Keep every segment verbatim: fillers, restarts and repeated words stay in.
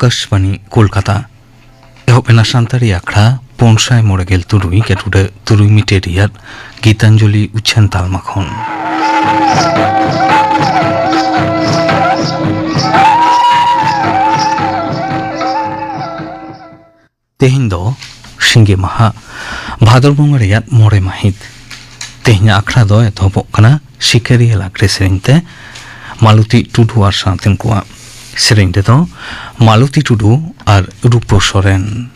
ᱟᱠᱟᱥᱵᱟᱱᱤ ᱠᱳᱞᱠᱟᱛᱟ᱾ ᱮᱦᱚᱵ ᱮᱱᱟ ᱥᱟᱱᱛᱟᱲᱤ ᱟᱠᱷᱲᱟ ᱯᱩᱱ ᱥᱟᱭ ᱢᱚᱬᱮ ᱜᱮᱞ ᱛᱩᱨᱩᱭ ᱜᱮᱴᱩᱰᱟᱹ ᱛᱩᱨᱩᱭ ᱢᱤᱴᱟᱨ ᱨᱮᱭᱟᱜ ᱜᱤᱛᱟᱧᱡᱚᱞᱤ ᱩᱪᱷᱟᱹᱱ ᱛᱟᱞᱢᱟ ᱠᱷᱚᱱ᱾ ᱛᱮᱦᱮᱧ ᱫᱚ ᱥᱤᱸᱜᱮ ᱢᱟᱦᱟ, ᱵᱷᱟᱫᱚᱨ ᱵᱚᱸᱜᱟ ᱨᱮᱭᱟᱜ ᱢᱚᱬᱮ ᱢᱟᱹᱦᱤᱛ᱾ ᱛᱮᱦᱮᱧᱟᱜ ᱟᱠᱷᱲᱟ ᱫᱚ ᱮᱛᱚᱦᱚᱵᱚᱜ ᱠᱟᱱᱟ ᱥᱤᱠᱟᱹᱨᱤᱭᱟᱹ ᱞᱟᱜᱽᱲᱮ ᱥᱮᱨᱮᱧ ᱛᱮ᱾ ᱢᱟᱞᱚᱛᱤ ᱴᱩᱰᱩ ᱟᱨ ᱥᱟᱶᱛᱮᱱ ᱠᱚᱣᱟᱜ ᱥᱮᱨᱮᱧ ᱨᱮᱫᱚ ᱢᱟᱞᱚᱛᱤ ᱴᱩᱰᱩ ᱟᱨ ᱨᱩᱯᱚ ᱥᱚᱨᱮᱱ᱾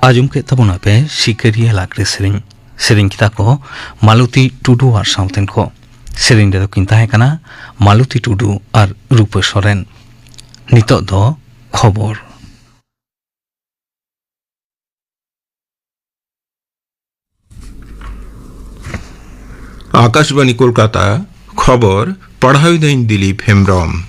ᱟᱸᱡᱚᱢ ᱠᱮᱫ ᱛᱟᱵᱚᱱᱟ ᱯᱮ ᱥᱤᱠᱟᱹᱨᱤᱭᱟᱹ ᱞᱟᱜᱽᱲᱮ ᱥᱮᱨᱮᱧ᱾ ᱥᱮᱨᱮᱧ ᱠᱮᱫᱟ ᱠᱚ ᱢᱟᱞᱚᱛᱤ ᱴᱩᱰᱩ ᱟᱨ ᱥᱟᱶᱛᱮᱱ ᱠᱚ᱾ ᱥᱮᱨᱮᱧ ᱨᱮᱫᱚ ᱠᱤᱱ ᱛᱟᱦᱮᱸ ᱠᱟᱱᱟ ᱢᱟᱞᱚᱛᱤ ᱴᱩᱰᱩ ᱟᱨ ᱨᱩᱯᱟᱹ ᱥᱚᱨᱮᱱ᱾ ᱱᱤᱛᱚᱜ ᱫᱚ ᱠᱷᱚᱵᱚᱨ᱾ ᱟᱠᱟᱥᱵᱟᱬᱤ ᱠᱳᱞᱠᱟᱛᱟ, ᱠᱷᱚᱵᱚᱨ ᱯᱟᱲᱦᱟᱣᱤᱫᱟᱹᱧ ᱫᱤᱞᱤᱯ ᱦᱮᱢᱵᱽᱨᱚᱢ᱾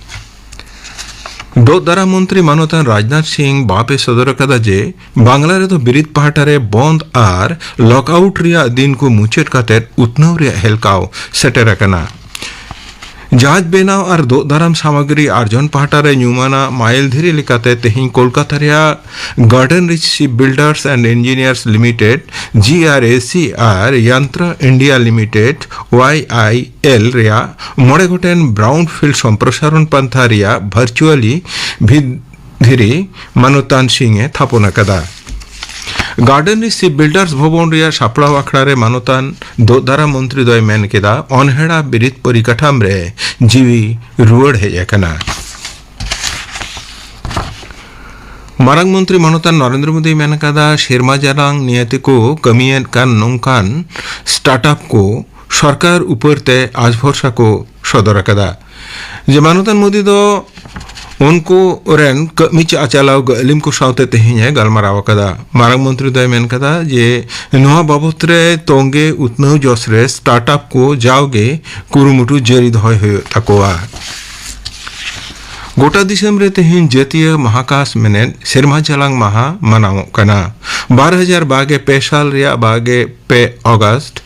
ᱫᱚᱜ ᱫᱟᱨᱟᱢ ᱢᱚᱱᱛᱨᱤ ᱢᱟᱱᱚᱛᱟᱱ ᱨᱟᱡᱽᱱᱟᱛᱷ ᱥᱤᱝ ᱵᱟᱯ ᱮ ᱥᱚᱫᱚᱨ ᱟᱠᱟᱫᱟ ᱡᱮ, ᱵᱟᱝᱞᱟ ᱨᱮᱫᱚ ᱵᱤᱨᱤᱫ ᱯᱟᱦᱴᱟ ᱨᱮ ᱵᱚᱱᱫ ᱟᱨ ᱞᱚᱠᱟᱣᱩᱴ ᱨᱮᱭᱟᱜ ᱫᱤᱱ ᱠᱚ ᱢᱩᱪᱟᱹᱫ ᱠᱟᱛᱮ ᱩᱛᱱᱟᱹᱣ ᱨᱮᱭᱟᱜ ᱦᱮᱞᱠᱟᱣ ᱥᱮᱴᱮᱨ ᱟᱠᱟᱱᱟ᱾ ᱡᱟᱦᱟᱡᱽ ᱵᱮᱱᱟᱣ ᱟᱨ ᱫᱚᱜ ᱫᱟᱨᱟᱢ ᱥᱟᱢᱟᱜᱨᱤ ᱟᱨᱡᱚᱱ ᱯᱟᱦᱴᱟ ᱨᱮ ᱧᱩᱢᱟᱱᱟᱜ ᱢᱟᱭᱤᱞ ᱫᱷᱤᱨᱤ ᱞᱮᱠᱟᱛᱮ ᱛᱮᱦᱮᱧ ᱠᱳᱞᱠᱟᱛᱟ ᱨᱮᱭᱟᱜ garden reach shipbuilders and engineers limited, G R E C, ᱟᱨ Yantra India limited, Y I L, ᱨᱮᱭᱟᱜ ᱢᱚᱬᱮ ᱜᱚᱴᱮᱱ ᱵᱨᱟᱣᱩᱱ ᱯᱷᱤᱞᱰ ᱥᱚᱢᱯᱨᱚᱥᱟᱨᱚᱱ ᱯᱟᱱᱛᱷᱟ ᱨᱮᱭᱟᱜ ᱵᱷᱟᱨᱪᱩᱣᱟᱞᱤ ᱵᱷᱤᱛ ᱫᱷᱤᱨᱤ ᱢᱟᱱᱚᱛᱟᱱ ᱥᱤᱝ ᱮ ᱛᱷᱟᱯᱚᱱ ᱟᱠᱟᱫᱟ᱾ ᱜᱟᱨᱰᱮᱱ ᱨᱤᱪ ᱥᱤᱯ ᱵᱤᱞᱰᱟᱨᱥ ᱵᱷᱚᱵᱚᱱ ᱨᱮᱭᱟᱜ ᱥᱟᱯᱲᱟᱣ ᱟᱠᱷᱲᱟ ᱨᱮ ᱢᱟᱱᱚᱛᱟᱱ ᱫᱚᱜ ᱫᱟᱨᱟᱢ ᱢᱚᱱᱛᱨᱤ ᱫᱚᱭ ᱢᱮᱱ ᱠᱮᱫᱟ, ᱚᱱᱦᱮᱲᱟ ᱵᱤᱨᱤᱫ ᱯᱚᱨᱤᱠᱟᱴᱷᱟᱢ ᱨᱮ ᱡᱤᱣᱤ ᱨᱩᱣᱟᱹᱲ ᱦᱮᱡ ᱟᱠᱟᱱᱟ᱾ ᱢᱟᱨᱟᱝ ᱢᱚᱱᱛᱨᱤ ᱢᱟᱱᱚᱛᱟᱱ ᱱᱚᱨᱮᱱᱫᱨᱚ ᱢᱳᱫᱤᱭ ᱢᱮᱱ ᱟᱠᱟᱫᱟ, ᱥᱮᱨᱢᱟ ᱡᱟᱞᱟᱝ ᱱᱤᱭᱟᱹ ᱛᱮᱠᱚ ᱠᱟᱹᱢᱤᱭᱮᱫ ᱠᱟᱱ ᱱᱚᱝᱠᱟᱱ ᱥᱴᱟᱨᱴᱟᱯ ᱠᱚ ᱥᱚᱨᱠᱟᱨ ᱩᱯᱟᱹᱨ ᱛᱮ ᱟᱥ ᱵᱷᱚᱨᱥᱟ ᱠᱚ ᱥᱚᱫᱚᱨ ᱟᱠᱟᱫᱟ᱾ ᱡᱮ ᱢᱟᱱᱚᱛᱟᱱ ᱢᱳᱫᱤ ᱫᱚ ᱩᱱᱠᱩ ᱨᱮᱱ ᱠᱟᱹᱢᱤ ᱪᱟᱪᱟᱞᱟᱣ ᱜᱟᱹᱞᱤᱢ ᱠᱚ ᱥᱟᱶᱛᱮ ᱛᱮᱦᱮᱧ ᱮ ᱜᱟᱞᱢᱟᱨᱟᱣ ᱟᱠᱟᱫᱟ᱾ ᱢᱟᱨᱟᱝ ᱢᱚᱱᱛᱨᱤ ᱫᱚᱭ ᱢᱮᱱ ᱠᱟᱫᱟ ᱡᱮ ᱱᱚᱣᱟ ᱵᱟᱵᱚᱛ ᱨᱮ ᱛᱚᱝᱜᱮ ᱩᱛᱱᱟᱹᱣ ᱡᱚᱥ ᱨᱮ ᱥᱴᱟᱨᱴᱟᱯ ᱠᱚ ᱡᱟᱣᱜᱮ ᱠᱩᱨᱩᱢᱩᱴᱩ ᱡᱟᱹᱨᱤ ᱫᱚᱦᱚᱭ ᱦᱩᱭᱩᱜ ᱛᱟᱠᱚᱣᱟ᱾ ᱜᱚᱴᱟ ᱫᱤᱥᱚᱢ ᱨᱮ ᱛᱮᱦᱮᱧ ᱡᱟᱹᱛᱤᱭᱟᱹ ᱢᱟᱦᱟᱠᱟᱥ ᱢᱮᱱᱮᱫ ᱥᱮᱨᱢᱟ ᱡᱟᱞᱟᱝ ᱢᱟᱦᱟ ᱢᱟᱱᱟᱣᱚᱜ ᱠᱟᱱᱟ᱾ ᱵᱟᱨ ᱦᱟᱡᱟᱨ ᱵᱟᱜᱮ ᱯᱮ ᱥᱟᱞ ᱨᱮᱭᱟᱜ ᱵᱟᱜᱮ ᱯᱮ ᱚᱜᱟᱥᱴ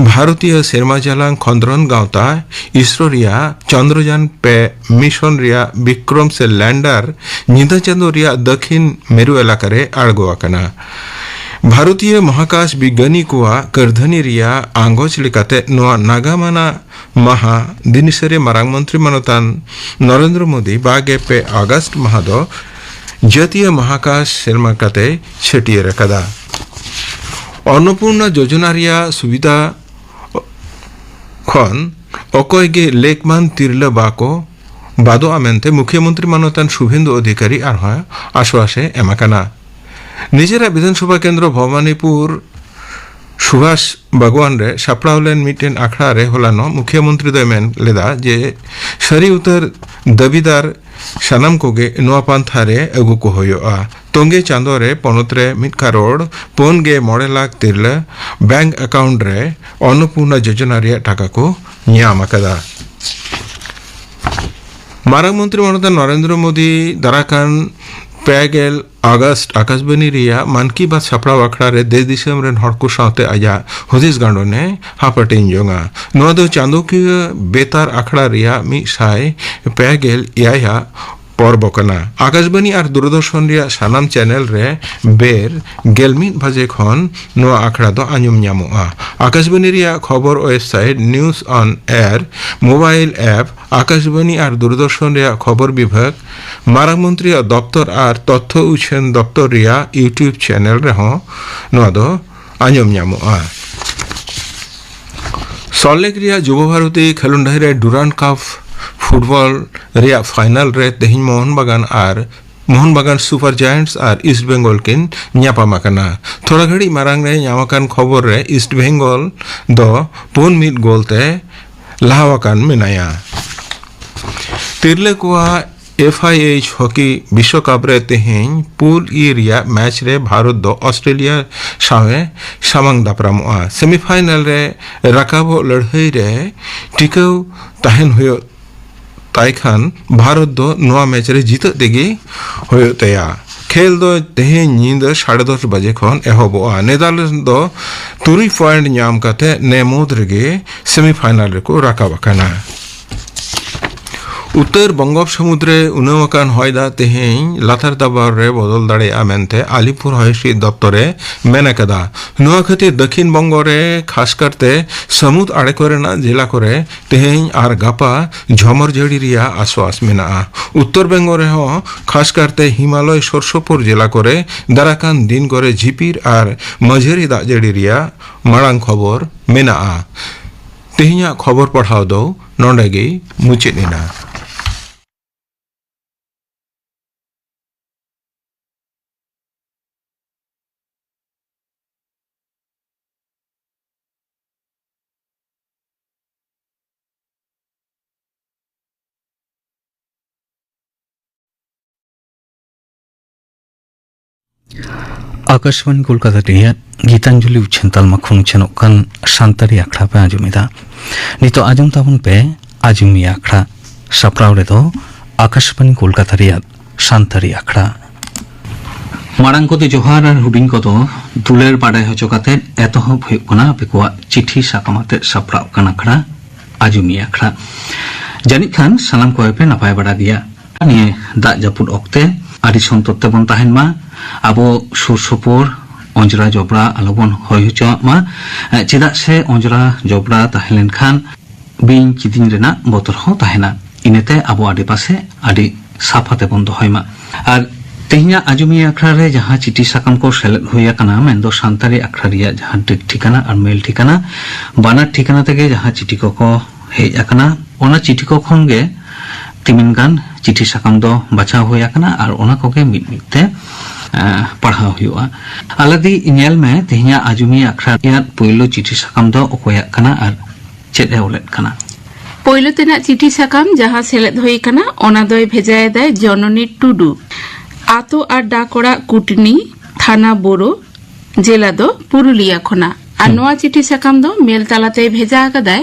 ᱵᱷᱟᱨᱚᱛᱤᱭᱚ ᱥᱮᱨᱢᱟ ᱡᱟᱞᱟᱝ ᱠᱷᱚᱸᱫᱽᱨᱚᱱ ᱜᱟᱶᱛᱟ ᱤᱥᱨᱳ ᱨᱮᱭᱟᱜ ᱪᱚᱱᱫᱨᱚᱡᱟᱱ ᱯᱮ ᱢᱤᱥᱚᱱ ᱨᱮᱭᱟᱜ ᱵᱤᱠᱨᱚᱢ ᱥᱮ ᱞᱮᱱᱰᱟᱨ ᱧᱤᱫᱟᱹ ᱪᱟᱸᱫᱚ ᱨᱮᱭᱟᱜ ᱫᱟᱹᱠᱷᱤᱱ ᱢᱮᱨᱩ ᱮᱞᱟᱠᱟ ᱨᱮ ᱟᱬᱜᱚ ᱟᱠᱟᱱᱟ᱾ ᱵᱷᱟᱨᱚᱛᱤᱭᱚ ᱢᱚᱦᱟᱠᱟᱥ ᱵᱤᱜᱽᱜᱟᱱᱤ ᱠᱚᱣᱟᱜ ᱠᱟᱹᱨᱫᱷᱟᱹᱱᱤ ᱨᱮᱭᱟᱜ ᱟᱸᱜᱚᱪ ᱞᱮᱠᱟᱛᱮ ᱱᱚᱣᱟ ᱱᱟᱜᱟᱢ ᱟᱱᱟᱜ ᱢᱟᱦᱟ ᱫᱤᱱᱤᱥᱟᱹᱨᱤ ᱢᱟᱨᱟᱝ ᱢᱚᱱᱛᱨᱤ ᱢᱟᱱᱚᱛᱟᱱ ᱱᱚᱨᱮᱱᱫᱨᱚ ᱢᱳᱫᱤ ᱵᱟᱜᱮ ᱯᱮ ᱟᱜᱚᱥᱴ ᱢᱟᱦᱟ ᱫᱚ ᱡᱟᱹᱛᱤᱭᱟᱹ ᱢᱟᱦᱟᱠᱟᱥ ᱥᱮᱨᱢᱟ ᱠᱟᱛᱮ ᱪᱷᱟᱹᱴᱭᱟᱹᱨ ᱟᱠᱟᱫᱟ᱾ ᱚᱱᱱᱚᱯᱩᱨᱱᱟ ᱡᱳᱡᱚᱱᱟ ᱨᱮᱭᱟᱜ ᱥᱩᱵᱤᱫᱷᱟ ᱠᱷᱚᱱ ᱚᱠᱚᱭ ᱜᱮ ᱞᱮᱠᱢᱟᱱ ᱛᱤᱨᱞᱟᱹ ᱵᱟᱠᱚ ᱵᱟᱫᱚᱜᱼᱟ ᱢᱮᱱᱛᱮ ᱢᱩᱠᱷᱭᱟᱹ ᱢᱚᱱᱛᱨᱤ ᱢᱟᱱᱚᱛᱟᱱ ᱥᱩᱵᱷᱮᱱᱫᱩ ᱚᱫᱷᱤᱠᱟᱨᱤ ᱟᱨᱦᱚᱸ ᱟᱥᱣᱟᱥ ᱮ ᱮᱢ ᱟᱠᱟᱱᱟ᱾ ᱱᱤᱡᱮᱨᱟᱜ ᱵᱤᱫᱷᱟᱱ ᱥᱚᱵᱷᱟ ᱠᱮᱱᱫᱨᱚ ᱵᱷᱚᱵᱟᱱᱤᱯᱩᱨ ᱥᱩᱵᱷᱟᱥ ᱵᱟᱜᱣᱟᱱ ᱨᱮ ᱥᱟᱯᱲᱟᱣ ᱞᱮᱱ ᱢᱤᱫᱴᱮᱱ ᱟᱠᱷᱲᱟ ᱨᱮ ᱦᱚᱞᱟᱱᱚᱜ ᱢᱩᱠᱷᱭᱟᱹ ᱢᱚᱱᱛᱨᱤ ᱫᱚᱭ ᱢᱮᱱ ᱞᱮᱫᱟ ᱡᱮ ᱥᱟᱹᱨᱤ ᱩᱛᱟᱹᱨ ᱫᱟᱹᱵᱤᱫᱟᱨ ᱥᱟᱱᱟᱢ ᱠᱚᱜᱮ ᱱᱚᱣᱟ ᱯᱟᱱᱛᱷᱟ ᱨᱮ ᱟᱹᱜᱩ ᱠᱚ ᱦᱩᱭᱩᱜᱼᱟ᱾ ᱛᱚᱝᱜᱮ ᱪᱟᱸᱫᱚ ᱨᱮ ᱯᱚᱱᱚᱛ ᱨᱮ ᱢᱤᱫ ᱠᱟᱨᱳᱲ ᱯᱩᱱ ᱜᱮ ᱢᱚᱬᱮ ᱞᱟᱠᱷ ᱛᱤᱨᱞᱟᱹ ᱵᱮᱝᱠ ᱟᱠᱟᱣᱩᱱᱴ ᱨᱮ ᱚᱱᱱᱚᱯᱩᱨᱱᱟ ᱡᱳᱡᱚᱱᱟ ᱨᱮᱭᱟᱜ ᱴᱟᱠᱟ ᱠᱚ ᱧᱟᱢ ᱟᱠᱟᱫᱟ᱾ ᱢᱟᱨᱟᱝ ᱢᱚᱱᱛᱨᱤ ᱢᱟᱱᱚᱛᱟᱱ ᱱᱚᱨᱮᱱᱫᱨᱚ ᱢᱳᱫᱤ ᱫᱟᱨᱟᱠᱟᱱ ᱯᱮ ᱜᱮᱞ ᱟᱜᱚᱥᱴ ᱟᱠᱟᱥᱵᱟᱱᱤ ᱨᱮᱭᱟᱜ ᱢᱟᱱ ᱠᱤ ᱵᱟᱛ ᱥᱟᱯᱲᱟᱣ ᱟᱠᱷᱲᱟ ᱨᱮ ᱫᱮᱥ ᱫᱤᱥᱚᱢ ᱨᱮᱱ ᱦᱚᱲ ᱠᱚ ᱥᱟᱶᱛᱮ ᱟᱡᱟᱜ ᱦᱩᱫᱤᱥ ᱜᱟᱸᱰᱚᱱ ᱮ ᱦᱟᱯᱟᱴᱤᱧ ᱡᱚᱝᱟ᱾ ᱱᱚᱣᱟ ᱫᱚ ᱪᱟᱸᱫᱚᱠᱤᱭᱟᱹ ᱵᱮᱛᱟᱨ ᱟᱠᱷᱲᱟ ᱨᱮᱭᱟᱜ ᱢᱤᱫ ᱥᱟᱭ ᱯᱮ ᱜᱮᱞ ᱮᱭᱟᱭ ᱟᱜ ᱯᱚᱨᱵᱚ ᱠᱟᱱᱟ᱾ ᱟᱠᱟᱥᱵᱟᱱᱤ ᱟᱨ ᱫᱩᱨᱫᱚᱨᱥᱚᱱ ᱨᱮᱭᱟᱜ ᱥᱟᱱᱟᱢ ᱪᱮᱱᱮᱞ ᱨᱮ ᱵᱮᱨ ᱜᱮᱞ ᱢᱤᱫ ᱵᱟᱡᱮ ᱠᱷᱚᱱ ᱱᱚᱣᱟ ᱟᱠᱷᱲᱟ ᱫᱚ ᱟᱸᱡᱚᱢ ᱧᱟᱢᱚᱜᱼᱟ᱾ ᱟᱠᱟᱥᱵᱟᱱᱤ ᱨᱮᱭᱟᱜ ᱠᱷᱚᱵᱚᱨ ᱳᱭᱮᱵᱥᱟᱭᱤᱴ ᱱᱤᱭᱩᱡᱽ ᱚᱱ ᱮᱭᱟᱨ, ᱢᱳᱵᱟᱭᱤᱞ ᱮᱯ, ᱟᱠᱟᱥᱵᱟᱱᱤ ᱟᱨ ᱫᱩᱨᱫᱚᱨᱥᱚᱱ ᱨᱮᱭᱟᱜ ᱠᱷᱚᱵᱚᱨ ᱵᱤᱵᱷᱟᱜᱽ, ᱢᱟᱨᱟᱝ ᱢᱚᱱᱛᱨᱤᱭᱟᱜ ᱫᱚᱯᱛᱚᱨ ᱟᱨ ᱛᱚᱛᱛᱷᱚ ᱩᱪᱷᱟᱹᱱ ᱫᱚᱯᱛᱚᱨ ᱨᱮᱭᱟᱜ YouTube ᱪᱮᱱᱮᱞ ᱨᱮᱦᱚᱸ ᱱᱚᱣᱟ ᱫᱚ ᱟᱸᱡᱚᱢ ᱧᱟᱢᱚᱜᱼᱟ᱾ ᱥᱚᱞᱴ ᱞᱮᱠ ᱨᱮᱭᱟᱜ ᱡᱩᱵᱚ ᱵᱷᱟᱨᱚᱛᱤ ᱠᱷᱮᱞᱳᱱᱰ ᱰᱟᱹᱦᱤ ᱨᱮ ᱰᱩᱨᱟᱱᱰ ᱠᱟᱯ ᱯᱷᱩᱴᱵᱚᱞ ᱨᱮᱭᱟᱜ ᱯᱷᱟᱭᱱᱟᱞ ᱨᱮ ᱛᱮᱦᱮᱧ ᱢᱳᱦᱚᱱ ᱵᱟᱜᱟᱱ ᱟᱨ ᱢᱳᱦᱚᱱ ᱵᱟᱜᱟᱱ ᱥᱩᱯᱟᱨ ᱡᱟᱭᱮᱱᱴᱥ ᱟᱨ ᱤᱥᱴ ᱵᱮᱝᱜᱚᱞ ᱠᱤᱱ ᱧᱟᱯᱟᱢ ᱟᱠᱟᱱᱟ᱾ ᱛᱷᱚᱲᱟ ᱜᱷᱟᱹᱲᱤᱡ ᱢᱟᱲᱟᱝ ᱨᱮ ᱧᱟᱢ ᱟᱠᱟᱱ ᱠᱷᱚᱵᱚᱨ ᱨᱮ ᱤᱥᱴ ᱵᱮᱝᱜᱚᱞ ᱫᱚ ᱯᱩᱱ ᱢᱤᱫ ᱜᱳᱞ ᱛᱮ ᱞᱟᱦᱟ ᱟᱠᱟᱱ ᱢᱮᱱᱟᱭᱟ᱾ ᱛᱤᱨᱞᱟᱹ ᱠᱚᱣᱟᱜ ᱮᱯᱷ ᱟᱭ ᱮᱭᱤᱪ ᱦᱚᱠᱤ ᱵᱤᱥᱣᱚᱠᱟᱯ ᱨᱮ ᱛᱮᱦᱮᱧ ᱯᱩᱞ ᱤ ᱨᱮᱭᱟᱜ ᱢᱮᱪ ᱨᱮ ᱵᱷᱟᱨᱚᱛ ᱫᱚ ᱚᱥᱴᱨᱮᱞᱤᱭᱟ ᱥᱟᱶ ᱮ ᱥᱟᱢᱟᱝ ᱫᱟᱯᱨᱟᱢᱚᱜᱼᱟ᱾ ᱥᱮᱢᱤᱯᱷᱟᱭᱱᱟᱞ ᱨᱮ ᱨᱟᱠᱟᱵᱚᱜ ᱞᱟᱹᱲᱦᱟᱹᱭ ᱨᱮ ᱴᱤᱠᱟᱹᱣ ᱛᱟᱦᱮᱱ ᱦᱩᱭᱩᱜ ᱛᱟᱭ ᱠᱷᱟᱱ ᱵᱷᱟᱨᱚᱛ ᱫᱚ ᱱᱚᱣᱟ ᱢᱮᱪ ᱨᱮ ᱡᱤᱛᱟᱹᱜ ᱛᱮᱜᱮ ᱦᱩᱭᱩᱜ ᱛᱟᱭᱟ᱾ ᱠᱷᱮᱞ ᱫᱚ ᱛᱮᱦᱮᱧ ᱧᱤᱫᱟᱹ ᱥᱟᱲᱮ ᱫᱚᱥ ᱵᱟᱡᱮ ᱠᱷᱚᱱ ᱮᱦᱚᱵᱚᱜᱼᱟ᱾ ᱱᱮᱫᱟᱨᱞᱮᱱᱰᱥ ᱫᱚ ᱛᱩᱨᱩᱭ ᱯᱚᱭᱮᱱᱴ ᱧᱟᱢ ᱠᱟᱛᱮ ᱱᱮ ᱢᱩᱫᱽ ᱨᱮᱜᱮ ᱥᱮᱢᱤᱯᱷᱟᱭᱱᱟᱞ ᱨᱮᱠᱚ ᱨᱟᱠᱟᱵ ᱟᱠᱟᱱᱟ᱾ ᱩᱛᱛᱚᱨ ᱵᱚᱝᱜᱳᱯ ᱥᱟᱹᱢᱩᱫᱽ ᱨᱮ ᱩᱱᱟᱹᱣ ᱟᱠᱟᱱ ᱦᱚᱭ ᱫᱟᱜ ᱛᱮᱦᱮᱧ ᱞᱟᱛᱟᱨ ᱫᱟᱵᱟᱣ ᱨᱮ ᱵᱚᱫᱚᱞ ᱫᱟᱲᱮᱭᱟᱜᱼᱟ ᱢᱮᱱᱛᱮ ᱟᱞᱤᱯᱩᱨ ᱦᱚᱭ ᱦᱤᱸᱥᱤᱫ ᱫᱚᱯᱛᱚᱨ ᱮ ᱢᱮᱱ ᱟᱠᱟᱫᱟ᱾ ᱱᱚᱣᱟ ᱠᱷᱟᱹᱛᱤᱨ ᱫᱟᱹᱠᱷᱤᱱ ᱵᱚᱝᱜᱚ ᱨᱮ, ᱠᱷᱟᱥ ᱠᱟᱨᱛᱮ ᱥᱟᱹᱢᱩᱫ ᱟᱲᱮ ᱠᱚᱨᱮᱱᱟᱜ ᱡᱮᱞᱟ ᱠᱚᱨᱮ, ᱛᱮᱦᱮᱧ ᱟᱨ ᱜᱟᱯᱟ ᱡᱷᱚᱢᱚᱨ ᱡᱟᱹᱲᱤ ᱨᱮᱭᱟᱜ ᱟᱥᱣᱟᱥ ᱢᱮᱱᱟᱜᱼᱟ᱾ ᱩᱛᱛᱚᱨ ᱵᱮᱝᱜᱚᱞ ᱨᱮᱦᱚᱸ, ᱠᱷᱟᱥ ᱠᱟᱨᱛᱮ ᱦᱤᱢᱟᱞᱚᱭ ᱥᱩᱨ ᱥᱩᱯᱩᱨ ᱡᱮᱞᱟ ᱠᱚᱨᱮ, ᱫᱟᱨᱟᱠᱟᱱ ᱫᱤᱱ ᱠᱚᱨᱮ ᱡᱷᱤᱯᱤᱨ ᱟᱨ ᱢᱟᱹᱡᱷᱟᱹᱨᱤ ᱫᱟᱜ ᱡᱟᱹᱲᱤ ᱨᱮᱭᱟᱜ ᱢᱟᱲᱟᱝ ᱠᱷᱚᱵᱚᱨ ᱢᱮᱱᱟᱜᱼᱟ᱾ ᱛᱮᱦᱮᱧᱟᱜ ᱠᱷᱚᱵᱚᱨ ᱯᱟᱲᱦᱟᱣ ᱫᱚ ᱱᱚᱰᱮ ᱜᱮ ᱢᱩᱪᱟᱹᱫ ᱮᱱᱟ᱾ ᱟᱠᱟᱥᱵᱟᱬᱤ ᱠᱳᱞᱠᱟᱛᱟ ᱨᱮᱭᱟᱜ ᱜᱤᱛᱟᱧᱡᱚᱞᱤ ᱩᱪᱷᱟᱹᱱ ᱛᱟᱞᱢᱟ ᱠᱷᱚᱱ ᱩᱪᱷᱟᱹᱱᱚᱜ ᱠᱟᱱ ᱥᱟᱱᱛᱟᱲᱤ ᱟᱠᱷᱲᱟ ᱯᱮ ᱟᱸᱡᱚᱢ ᱮᱫᱟ᱾ ᱱᱤᱛᱚᱜ ᱟᱸᱡᱚᱢ ᱛᱟᱵᱚᱱ ᱯᱮ ᱟᱡᱚᱢᱤᱭᱟᱹ ᱟᱠᱷᱲᱟ᱾ ᱥᱟᱯᱲᱟᱣ ᱨᱮᱫᱚ ᱟᱠᱟᱥᱵᱟᱬᱤ ᱠᱳᱞᱠᱟᱛᱟ ᱨᱮᱭᱟᱜ ᱥᱟᱱᱛᱟᱲᱤ ᱟᱠᱷᱲᱟ᱾ ᱢᱟᱲᱟᱝ ᱠᱚᱫᱚ ᱡᱚᱦᱟᱨ ᱟᱨ ᱦᱩᱰᱤᱧ ᱠᱚᱫᱚ ᱫᱩᱞᱟᱹᱲ ᱵᱟᱰᱟᱭ ᱦᱚᱪᱚ ᱠᱟᱛᱮ ᱮᱛᱚᱦᱚᱵ ᱦᱩᱭᱩᱜ ᱠᱟᱱᱟ ᱟᱯᱮ ᱠᱚᱣᱟᱜ ᱪᱤᱴᱷᱤ ᱥᱟᱠᱟᱢ ᱟᱛᱮ ᱥᱟᱯᱲᱟᱣ ᱠᱟᱱ ᱟᱠᱷᱲᱟ, ᱟᱡᱚᱢᱤᱭᱟᱹ ᱟᱠᱷᱲᱟ᱾ ᱡᱟᱹᱱᱤᱡ ᱠᱷᱟᱱ ᱥᱟᱱᱟᱢ ᱠᱚᱜᱮ ᱯᱮ ᱱᱟᱯᱟᱭ ᱵᱟᱲᱟ ᱜᱮᱭᱟ᱾ ᱱᱤᱭᱟᱹ ᱫᱟᱜ ᱡᱟᱹᱯᱩᱫ ᱚᱠᱛᱮ ᱟᱹᱰᱤ ᱥᱚᱱᱛᱚᱨ ᱛᱮᱵᱚᱱ ᱛᱟᱦᱮᱱ ᱢᱟ᱾ ᱟᱵᱚ ᱥᱩᱨ ᱥᱩᱯᱩᱨ ᱚᱸᱡᱽᱨᱟ ᱡᱚᱵᱽᱨᱟ ᱟᱞᱚᱵᱚᱱ ᱦᱩᱭ ᱦᱚᱪᱚᱣᱟᱜ ᱢᱟ᱾ ᱮ, ᱪᱮᱫᱟᱜ ᱥᱮ ᱚᱸᱡᱽᱨᱟ ᱡᱚᱵᱽᱨᱟ ᱛᱟᱦᱮᱸ ᱞᱮᱱᱠᱷᱟᱱ ᱵᱤᱧ ᱠᱤᱫᱤᱧ ᱨᱮᱱᱟᱜ ᱵᱚᱛᱚᱨ ᱦᱚᱸ ᱛᱟᱦᱮᱱᱟ᱾ ᱤᱱᱟᱹᱛᱮ ᱟᱵᱚ ᱟᱰᱮᱯᱟᱥᱮ ᱟᱹᱰᱤ ᱥᱟᱯᱷᱟ ᱛᱮᱵᱚᱱ ᱫᱚᱦᱚᱭ ᱢᱟ᱾ ᱟᱨ ᱛᱮᱦᱮᱧᱟᱜ ᱟᱡᱚᱢᱤᱭᱟᱹ ᱟᱠᱷᱲᱟ ᱨᱮ ᱡᱟᱦᱟᱸ ᱪᱤᱴᱷᱤ ᱥᱟᱠᱟᱢ ᱠᱚ ᱥᱮᱞᱮᱫ ᱦᱩᱭ ᱟᱠᱟᱱᱟ, ᱢᱮᱱᱫᱚ ᱥᱟᱱᱛᱟᱲᱤ ᱟᱠᱷᱲᱟ ᱨᱮᱭᱟᱜ ᱡᱟᱦᱟᱸ ᱰᱤᱠ ᱴᱷᱤᱠᱟᱱᱟ ᱟᱨ ᱢᱮᱞ ᱴᱷᱤᱠᱟᱱᱟ, ᱵᱟᱱᱟᱨ ᱴᱷᱤᱠᱟᱱᱟ ᱛᱮᱜᱮ ᱡᱟᱦᱟᱸ ᱪᱤᱴᱷᱤ ᱠᱚᱠᱚ ᱦᱮᱡ ᱟᱠᱟᱱᱟ, ᱚᱱᱟ ᱪᱤᱴᱷᱤ ᱠᱚ ᱠᱷᱚᱱ ᱜᱮ ᱛᱤᱢᱤᱱ ᱜᱟᱱ ᱪᱤᱴᱷᱤ ᱥᱟᱠᱟᱢ ᱫᱚ ᱵᱟᱪᱷᱟᱣ ᱦᱩᱭ ᱟᱠᱟᱱᱟ ᱟᱨ ᱚᱱᱟ ᱠᱚᱜᱮ ᱢᱤᱫ ᱢᱤᱫ ᱛᱮ, ᱮ, ᱯᱟᱲᱦᱟᱣ ᱦᱩᱭᱩᱜᱼᱟ᱾ ᱟᱞᱟᱫᱤ, ᱧᱮᱞ ᱢᱮ, ᱛᱮᱦᱮᱧᱟᱜ ᱟᱡᱚᱢᱤᱭᱟᱹ ᱟᱠᱷᱲᱟ ᱨᱮᱭᱟᱜ ᱯᱳᱭᱞᱳ ᱪᱤᱴᱷᱤ ᱥᱟᱠᱟᱢ ᱫᱚ ᱚᱠᱚᱭᱟᱜ ᱠᱟᱱᱟ ᱟᱨ ᱪᱮᱫ ᱮ ᱚᱞᱮᱫ ᱠᱟᱱᱟ? ᱯᱳᱭᱞᱳ ᱛᱮᱱᱟᱜ ᱪᱤᱴᱷᱤ ᱥᱟᱠᱟᱢ ᱡᱟᱦᱟᱸ ᱥᱮᱞᱮᱫ ᱦᱩᱭ ᱟᱠᱟᱱᱟ, ᱚᱱᱟ ᱫᱚᱭ ᱵᱷᱮᱡᱟᱭᱮᱫᱟᱭ ᱡᱚᱱᱚᱱᱤ ᱴᱩᱰᱩ, ᱟᱛᱳ ᱟᱨ ᱰᱟᱠ ᱚᱲᱟᱜ ᱠᱩᱴᱱᱤ, ᱛᱷᱟᱱᱟ ᱵᱳᱨᱳ, ᱡᱮᱞᱟ ᱫᱚ ᱯᱩᱨᱩᱞᱤᱭᱟ ᱠᱷᱚᱱᱟᱜ᱾ ᱟᱨ ᱦᱩᱸ᱾ ᱱᱚᱣᱟ ᱪᱤᱴᱷᱤ ᱥᱟᱠᱟᱢ ᱫᱚ ᱢᱮᱞ ᱛᱟᱞᱟᱛᱮᱭ ᱵᱷᱮᱡᱟ ᱟᱠᱟᱫᱟᱭ᱾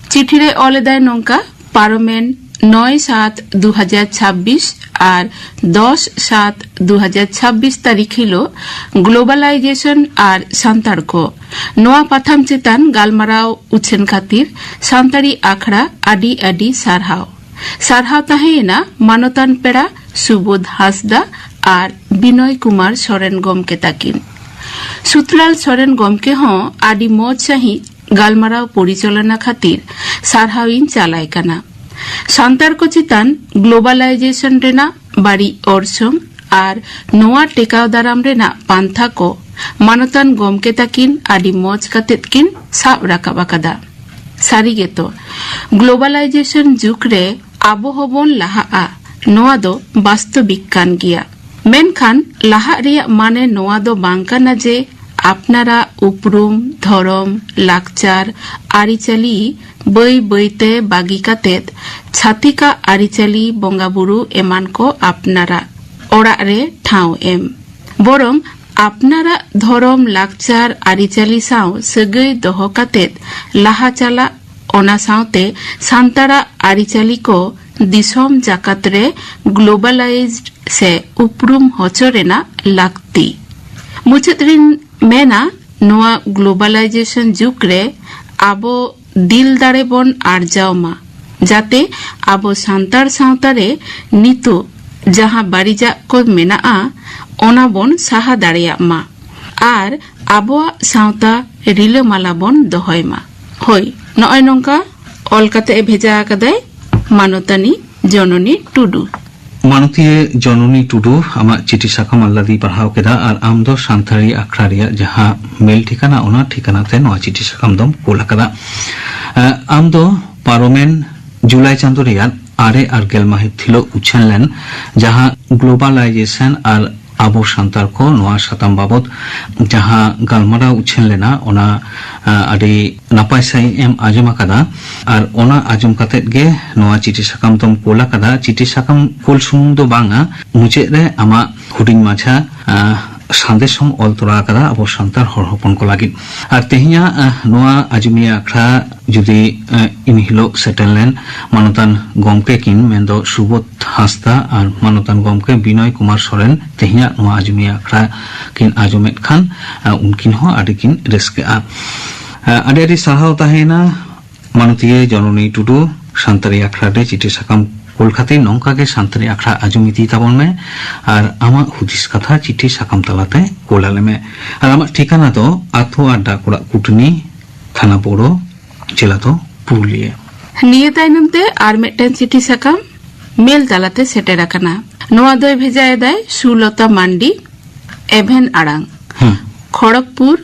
ᱪᱤᱴᱷᱤ ᱨᱮ ᱚᱞ ᱮᱫᱟᱭ ᱱᱚᱝᱠᱟ, ᱯᱟᱨᱚᱢᱮᱱ ᱱᱚᱭ ᱥᱟᱛ ᱫᱩ ᱦᱟᱡᱟᱨ ᱪᱷᱟᱵᱵᱤᱥ ᱟᱨ ᱫᱚᱥ ᱥᱟᱛ ᱫᱩ ᱦᱟᱡᱟᱨ ᱪᱷᱟᱵᱵᱤᱥ ᱛᱟᱹᱨᱤᱠᱷ ᱦᱤᱞᱳᱜ Globalization ᱟᱨ ᱥᱟᱱᱛᱟᱲ ᱠᱚ ᱱᱚᱣᱟ ᱯᱟᱛᱷᱟᱢ ᱪᱮᱛᱟᱱ ᱜᱟᱞᱢᱟᱨᱟᱣ ᱩᱪᱷᱟᱹᱱ ᱠᱷᱟᱹᱛᱤᱨ ᱥᱟᱱᱛᱟᱲᱤ ᱟᱠᱷᱲᱟ ᱟᱹᱰᱤ ᱟᱹᱰᱤ ᱥᱟᱨᱦᱟᱣ᱾ ᱥᱟᱨᱦᱟᱣ ᱛᱟᱦᱮᱸᱭᱮᱱᱟ ᱢᱟᱱᱚᱛᱟᱱ ᱯᱮᱲᱟ ᱥᱩᱵᱳᱫᱷ ᱦᱟᱸᱥᱫᱟ ᱟᱨ ᱵᱤᱱᱚᱭ ᱠᱩᱢᱟᱨ ᱥᱚᱨᱮᱱ ᱜᱚᱢᱠᱮ ᱛᱟᱹᱠᱤᱱ᱾ ᱥᱩᱛᱞᱟᱞ ᱥᱚᱨᱮᱱ ᱜᱚᱢᱠᱮ ᱦᱚᱸ ᱟᱹᱰᱤ ᱢᱚᱡᱽ ᱥᱟᱺᱦᱤᱡ ᱜᱟᱞᱢᱟᱨᱟᱣ ᱯᱚᱨᱤᱪᱟᱞᱚᱱᱟ ᱠᱷᱟᱹᱛᱤᱨ ᱥᱟᱨᱦᱟᱣ ᱤᱧ ᱪᱟᱞᱟᱭ ᱠᱟᱱᱟ᱾ ᱥᱟᱱᱛᱟᱲ ᱠᱚ ᱪᱮᱛᱟᱱ Globalization ᱨᱮᱱᱟᱜ ᱵᱟᱹᱲᱤᱡ ᱚᱨᱥᱚᱝ ᱟᱨ ᱱᱚᱣᱟ ᱴᱮᱠᱟᱣ ᱫᱟᱨᱟᱢ ᱨᱮᱱᱟᱜ ᱯᱟᱱᱛᱷᱟ ᱠᱚ ᱢᱟᱱᱚᱛᱟᱱ ᱜᱚᱢᱠᱮ ᱛᱟᱹᱠᱤᱱ ᱟᱹᱰᱤ ᱢᱚᱡᱽ ᱠᱟᱛᱮᱫ ᱠᱤᱱ ᱥᱟᱵ ᱨᱟᱠᱟᱵ ᱟᱠᱟᱫᱟ᱾ ᱥᱟᱹᱨᱤ ᱜᱮᱛᱚ, Globalization ᱡᱩᱜᱽ ᱨᱮ ᱟᱵᱚ ᱦᱚᱸᱵᱚᱱ ᱞᱟᱦᱟᱜᱼᱟ, ᱱᱚᱣᱟ ᱫᱚ ᱵᱟᱥᱛᱚᱵᱤᱠ ᱠᱟᱱ ᱜᱮᱭᱟ᱾ ᱢᱮᱱᱠᱷᱟᱱ ᱞᱟᱦᱟᱜ ᱨᱮᱭᱟᱜ ᱢᱟᱱᱮ ᱱᱚᱣᱟ ᱫᱚ ᱵᱟᱝ ᱠᱟᱱᱟ ᱡᱮ ᱟᱯᱱᱟᱨᱟᱜ ᱩᱯᱨᱩᱢ, ᱫᱷᱚᱨᱚᱢ, ᱞᱟᱠᱪᱟᱨ, ᱟᱹᱨᱤᱪᱟᱹᱞᱤ ᱵᱟᱹᱭ ᱵᱟᱹᱭᱛᱮ ᱵᱟᱹᱜᱤ ᱠᱟᱛᱮᱫ ᱪᱷᱟᱹᱛᱤᱠᱟᱜ ᱟᱹᱨᱤᱪᱟᱹᱞᱤ, ᱵᱚᱸᱜᱟ ᱵᱩᱨᱩ ᱮᱢᱟᱱ ᱠᱚ ᱟᱯᱱᱟᱨᱟᱜ ᱚᱲᱟᱜ ᱨᱮ ᱴᱷᱟᱶ ᱮᱢ᱾ ᱵᱚᱨᱚᱝ ᱟᱯᱱᱟᱨᱟᱜ ᱫᱷᱚᱨᱚᱢ, ᱞᱟᱠᱪᱟᱨ, ᱟᱹᱨᱤᱪᱟᱹᱞᱤ ᱥᱟᱶ ᱥᱟᱹᱜᱟᱹᱭ ᱫᱚᱦᱚ ᱠᱟᱛᱮᱫ ᱞᱟᱦᱟ ᱪᱟᱞᱟᱜ, ᱚᱱᱟ ᱥᱟᱶᱛᱮ ᱥᱟᱱᱛᱟᱲᱟᱜ ᱟᱹᱨᱤᱪᱟᱹᱞᱤ ᱠᱚ ᱫᱤᱥᱚᱢ ᱡᱟᱠᱟᱛ ᱨᱮ globalized ᱥᱮ ᱩᱯᱨᱩᱢ ᱦᱚᱪᱚ ᱨᱮᱱᱟᱜ ᱞᱟᱹᱠᱛᱤ᱾ ᱢᱩᱪᱟᱹᱫ ᱨᱤᱧ ᱢᱮᱱᱟ, ᱱᱚᱣᱟ globalization ᱡᱩᱜᱽ ᱨᱮ ᱟᱵᱚ ᱫᱤᱞ ᱫᱟᱲᱮ ᱵᱚᱱ ᱟᱨᱡᱟᱣ ᱢᱟ, ᱡᱟᱛᱮ ᱟᱵᱚ ᱥᱟᱱᱛᱟᱲ ᱥᱟᱶᱛᱟ ᱨᱮ ᱱᱤᱛᱚᱜ ᱡᱟᱦᱟᱸ ᱵᱟᱹᱲᱤᱡᱟᱜ ᱠᱚ ᱢᱮᱱᱟᱜᱼᱟ, ᱚᱱᱟ ᱵᱚᱱ ᱥᱟᱦᱟ ᱫᱟᱲᱮᱭᱟᱜ ᱢᱟ ᱟᱨ ᱟᱵᱚᱣᱟᱜ ᱥᱟᱶᱛᱟ ᱨᱤᱞᱟᱹᱢᱟᱞᱟ ᱵᱚᱱ ᱫᱚᱦᱚᱭ ᱢᱟ᱾ ᱦᱳᱭ, ᱱᱚᱜᱼᱚᱭ ᱱᱚᱝᱠᱟ ᱚᱞ ᱠᱟᱛᱮ ᱮ ᱵᱷᱮᱡᱟ ᱟᱠᱟᱫᱟᱭ ᱢᱟᱱᱚᱛᱟᱱᱤ ᱡᱚᱱᱚᱱᱤ ᱴᱩᱰᱩ᱾ ᱢᱟᱱᱚᱛᱤᱭᱟᱹ ᱡᱚᱱᱚᱱᱤ ᱴᱩᱰᱩ, ᱟᱢᱟᱜ ᱪᱤᱴᱷᱤ ᱥᱟᱠᱟᱢ ᱟᱞᱞᱟᱫᱤᱧ ᱯᱟᱲᱦᱟᱣ ᱠᱮᱫᱟ ᱟᱨ ᱟᱢ ᱫᱚ ᱥᱟᱱᱛᱟᱲᱤ ᱟᱠᱷᱲᱟ ᱨᱮᱭᱟᱜ ᱡᱟᱦᱟᱸ ᱢᱮᱞ ᱴᱷᱤᱠᱟᱱᱟ, ᱚᱱᱟ ᱴᱷᱤᱠᱟᱱᱟ ᱛᱮ ᱱᱚᱣᱟ ᱪᱤᱴᱷᱤ ᱥᱟᱠᱟᱢ ᱫᱚᱢ ᱠᱩᱞ ᱟᱠᱟᱫᱟ᱾ ᱮ, ᱟᱢ ᱫᱚ ᱯᱟᱨᱚᱢᱮᱱ ᱡᱩᱞᱟᱭ ᱪᱟᱸᱫᱳ ᱨᱮᱭᱟᱜ ᱟᱨᱮ ᱟᱨ ᱜᱮᱞ ᱢᱟᱹᱦᱤᱛ ᱦᱤᱞᱳᱜ ᱩᱪᱷᱟᱹᱱ ᱞᱮᱱ ᱡᱟᱦᱟᱸ globalization ᱟᱨ ᱟᱵᱚ ᱥᱟᱱᱛᱟᱲ ᱠᱚ ᱱᱚᱣᱟ ᱥᱟᱛᱟᱢ ᱵᱟᱵᱚᱛ ᱡᱟᱦᱟᱸ ᱜᱟᱞᱢᱟᱨᱟᱣ ᱩᱪᱷᱟᱹᱱ ᱞᱮᱱᱟ, ᱚᱱᱟ, ᱟ, ᱟᱹᱰᱤ ᱱᱟᱯᱟᱭ ᱥᱟᱺᱦᱤᱡ ᱮᱢ ᱟᱸᱡᱚᱢ ᱟᱠᱟᱫᱟ᱾ ᱟᱨ ᱚᱱᱟ ᱟᱸᱡᱚᱢ ᱠᱟᱛᱮᱫ ᱜᱮ ᱱᱚᱣᱟ ᱪᱤᱴᱷᱤ ᱥᱟᱠᱟᱢ ᱫᱚᱢ ᱠᱳᱞ ᱟᱠᱟᱫᱟ᱾ ᱪᱤᱴᱷᱤ ᱥᱟᱠᱟᱢ ᱠᱳᱞ ᱥᱩᱢᱩᱝ ᱫᱚ ᱵᱟᱝᱟ, ᱢᱩᱪᱟᱹᱫ ᱨᱮ ᱟᱢᱟᱜ ᱦᱩᱰᱤᱧ ᱢᱟᱪᱷᱟ, ᱟ, ᱥᱟᱸᱫᱮᱥ ᱦᱚᱸᱢ ᱚᱞ ᱛᱚᱨᱟ ᱟᱠᱟᱫᱟ ᱟᱵᱚ ᱥᱟᱱᱛᱟᱲ ᱦᱚᱲ ᱦᱚᱯᱚᱱ ᱠᱚ ᱞᱟᱹᱜᱤᱫ᱾ ᱟᱨ ᱛᱮᱦᱮᱧᱟᱜ, ᱟ, ᱱᱚᱣᱟ ᱟᱡᱚᱢᱤᱭᱟᱹ ᱟᱠᱷᱲᱟ ᱡᱩᱫᱤ, ᱟ, ᱤᱱ ᱦᱤᱞᱳᱜ ᱥᱮᱴᱮᱨ ᱞᱮᱱ ᱢᱟᱱᱚᱛᱟᱱ ᱜᱚᱢᱠᱮ ᱠᱤᱱ, ᱢᱮᱱᱫᱚ ᱥᱩᱵᱳᱫᱷ ᱦᱟᱸᱥᱫᱟ ᱟᱨ ᱢᱟᱱᱚᱛᱟᱱ ᱜᱚᱢᱠᱮ ᱵᱤᱱᱚᱭ ᱠᱩᱢᱟᱨ ᱥᱚᱨᱮᱱ ᱛᱮᱦᱮᱧᱟᱜ ᱱᱚᱣᱟ ᱟᱡᱚᱢᱤᱭᱟᱹ ᱟᱠᱷᱲᱟ ᱠᱤᱱ ᱟᱸᱡᱚᱢᱮᱫ ᱠᱷᱟᱱ, ᱟ, ᱩᱱᱠᱤᱱ ᱦᱚᱸ ᱟᱹᱰᱤ ᱠᱤᱱ ᱨᱟᱹᱥᱠᱟᱹᱜᱼᱟ᱾ ᱟ, ᱟᱹᱰᱤ ᱟᱹᱰᱤ ᱥᱟᱨᱦᱟᱣ ᱛᱟᱦᱮᱸᱭᱮᱱᱟ ᱢᱟᱱᱚᱛᱤᱭᱟᱹ ᱡᱚᱱᱚᱱᱤ ᱴᱩᱰᱩ, ᱥᱟᱱᱛᱟᱲᱤ ᱟᱠᱷᱲᱟ ᱨᱮ ᱪᱤᱴᱷᱤ ᱥᱟᱠᱟᱢ ᱠᱳᱞ ᱠᱷᱟᱹᱛᱤᱨ᱾ ᱱᱚᱝᱠᱟ ᱜᱮ ᱥᱟᱱᱛᱟᱲᱤ ᱟᱠᱷᱲᱟ ᱟᱸᱡᱚᱢ ᱤᱫᱤ ᱛᱟᱵᱚᱱ ᱢᱮ ᱟᱨ ᱟᱢᱟᱜ ᱦᱩᱫᱤᱥ ᱠᱟᱛᱷᱟ ᱪᱤᱴᱷᱤ ᱥᱟᱠᱟᱢ ᱛᱟᱞᱟᱛᱮ ᱠᱳᱞ ᱟᱞᱮ ᱢᱮ᱾ ᱟᱨ ᱟᱢᱟᱜ ᱴᱷᱤᱠᱟᱱᱟ ᱫᱚ ᱟᱛᱳ ᱟᱨ ᱰᱟᱠ ᱚᱲᱟᱜ ᱠᱩᱴᱱᱤ, ᱛᱷᱟᱱᱟ ᱵᱳᱨᱳ, ᱡᱮᱞᱟ ᱫᱚ ᱯᱩᱨᱩᱞᱤᱭᱟᱹ᱾ ᱱᱤᱭᱟᱹ ᱛᱟᱭᱱᱚᱢ ᱛᱮ ᱟᱨ ᱢᱤᱫᱴᱟᱝ ᱪᱤᱴᱷᱤ ᱥᱟᱠᱟᱢ ᱢᱮᱞ ᱛᱟᱞᱟᱛᱮ ᱥᱮᱴᱮᱨ ᱟᱠᱟᱱᱟ᱾ ᱱᱚᱣᱟ ᱫᱚᱭ ᱵᱷᱮᱡᱟ ᱮᱫᱟᱭ ᱥᱩᱞᱚᱛᱟ ᱢᱟᱱᱰᱤ, ᱮᱵᱷᱮᱱ ᱟᱲᱟᱝ, ᱦᱩᱸ᱾ ᱠᱷᱚᱲᱚᱜᱽᱯᱩᱨ,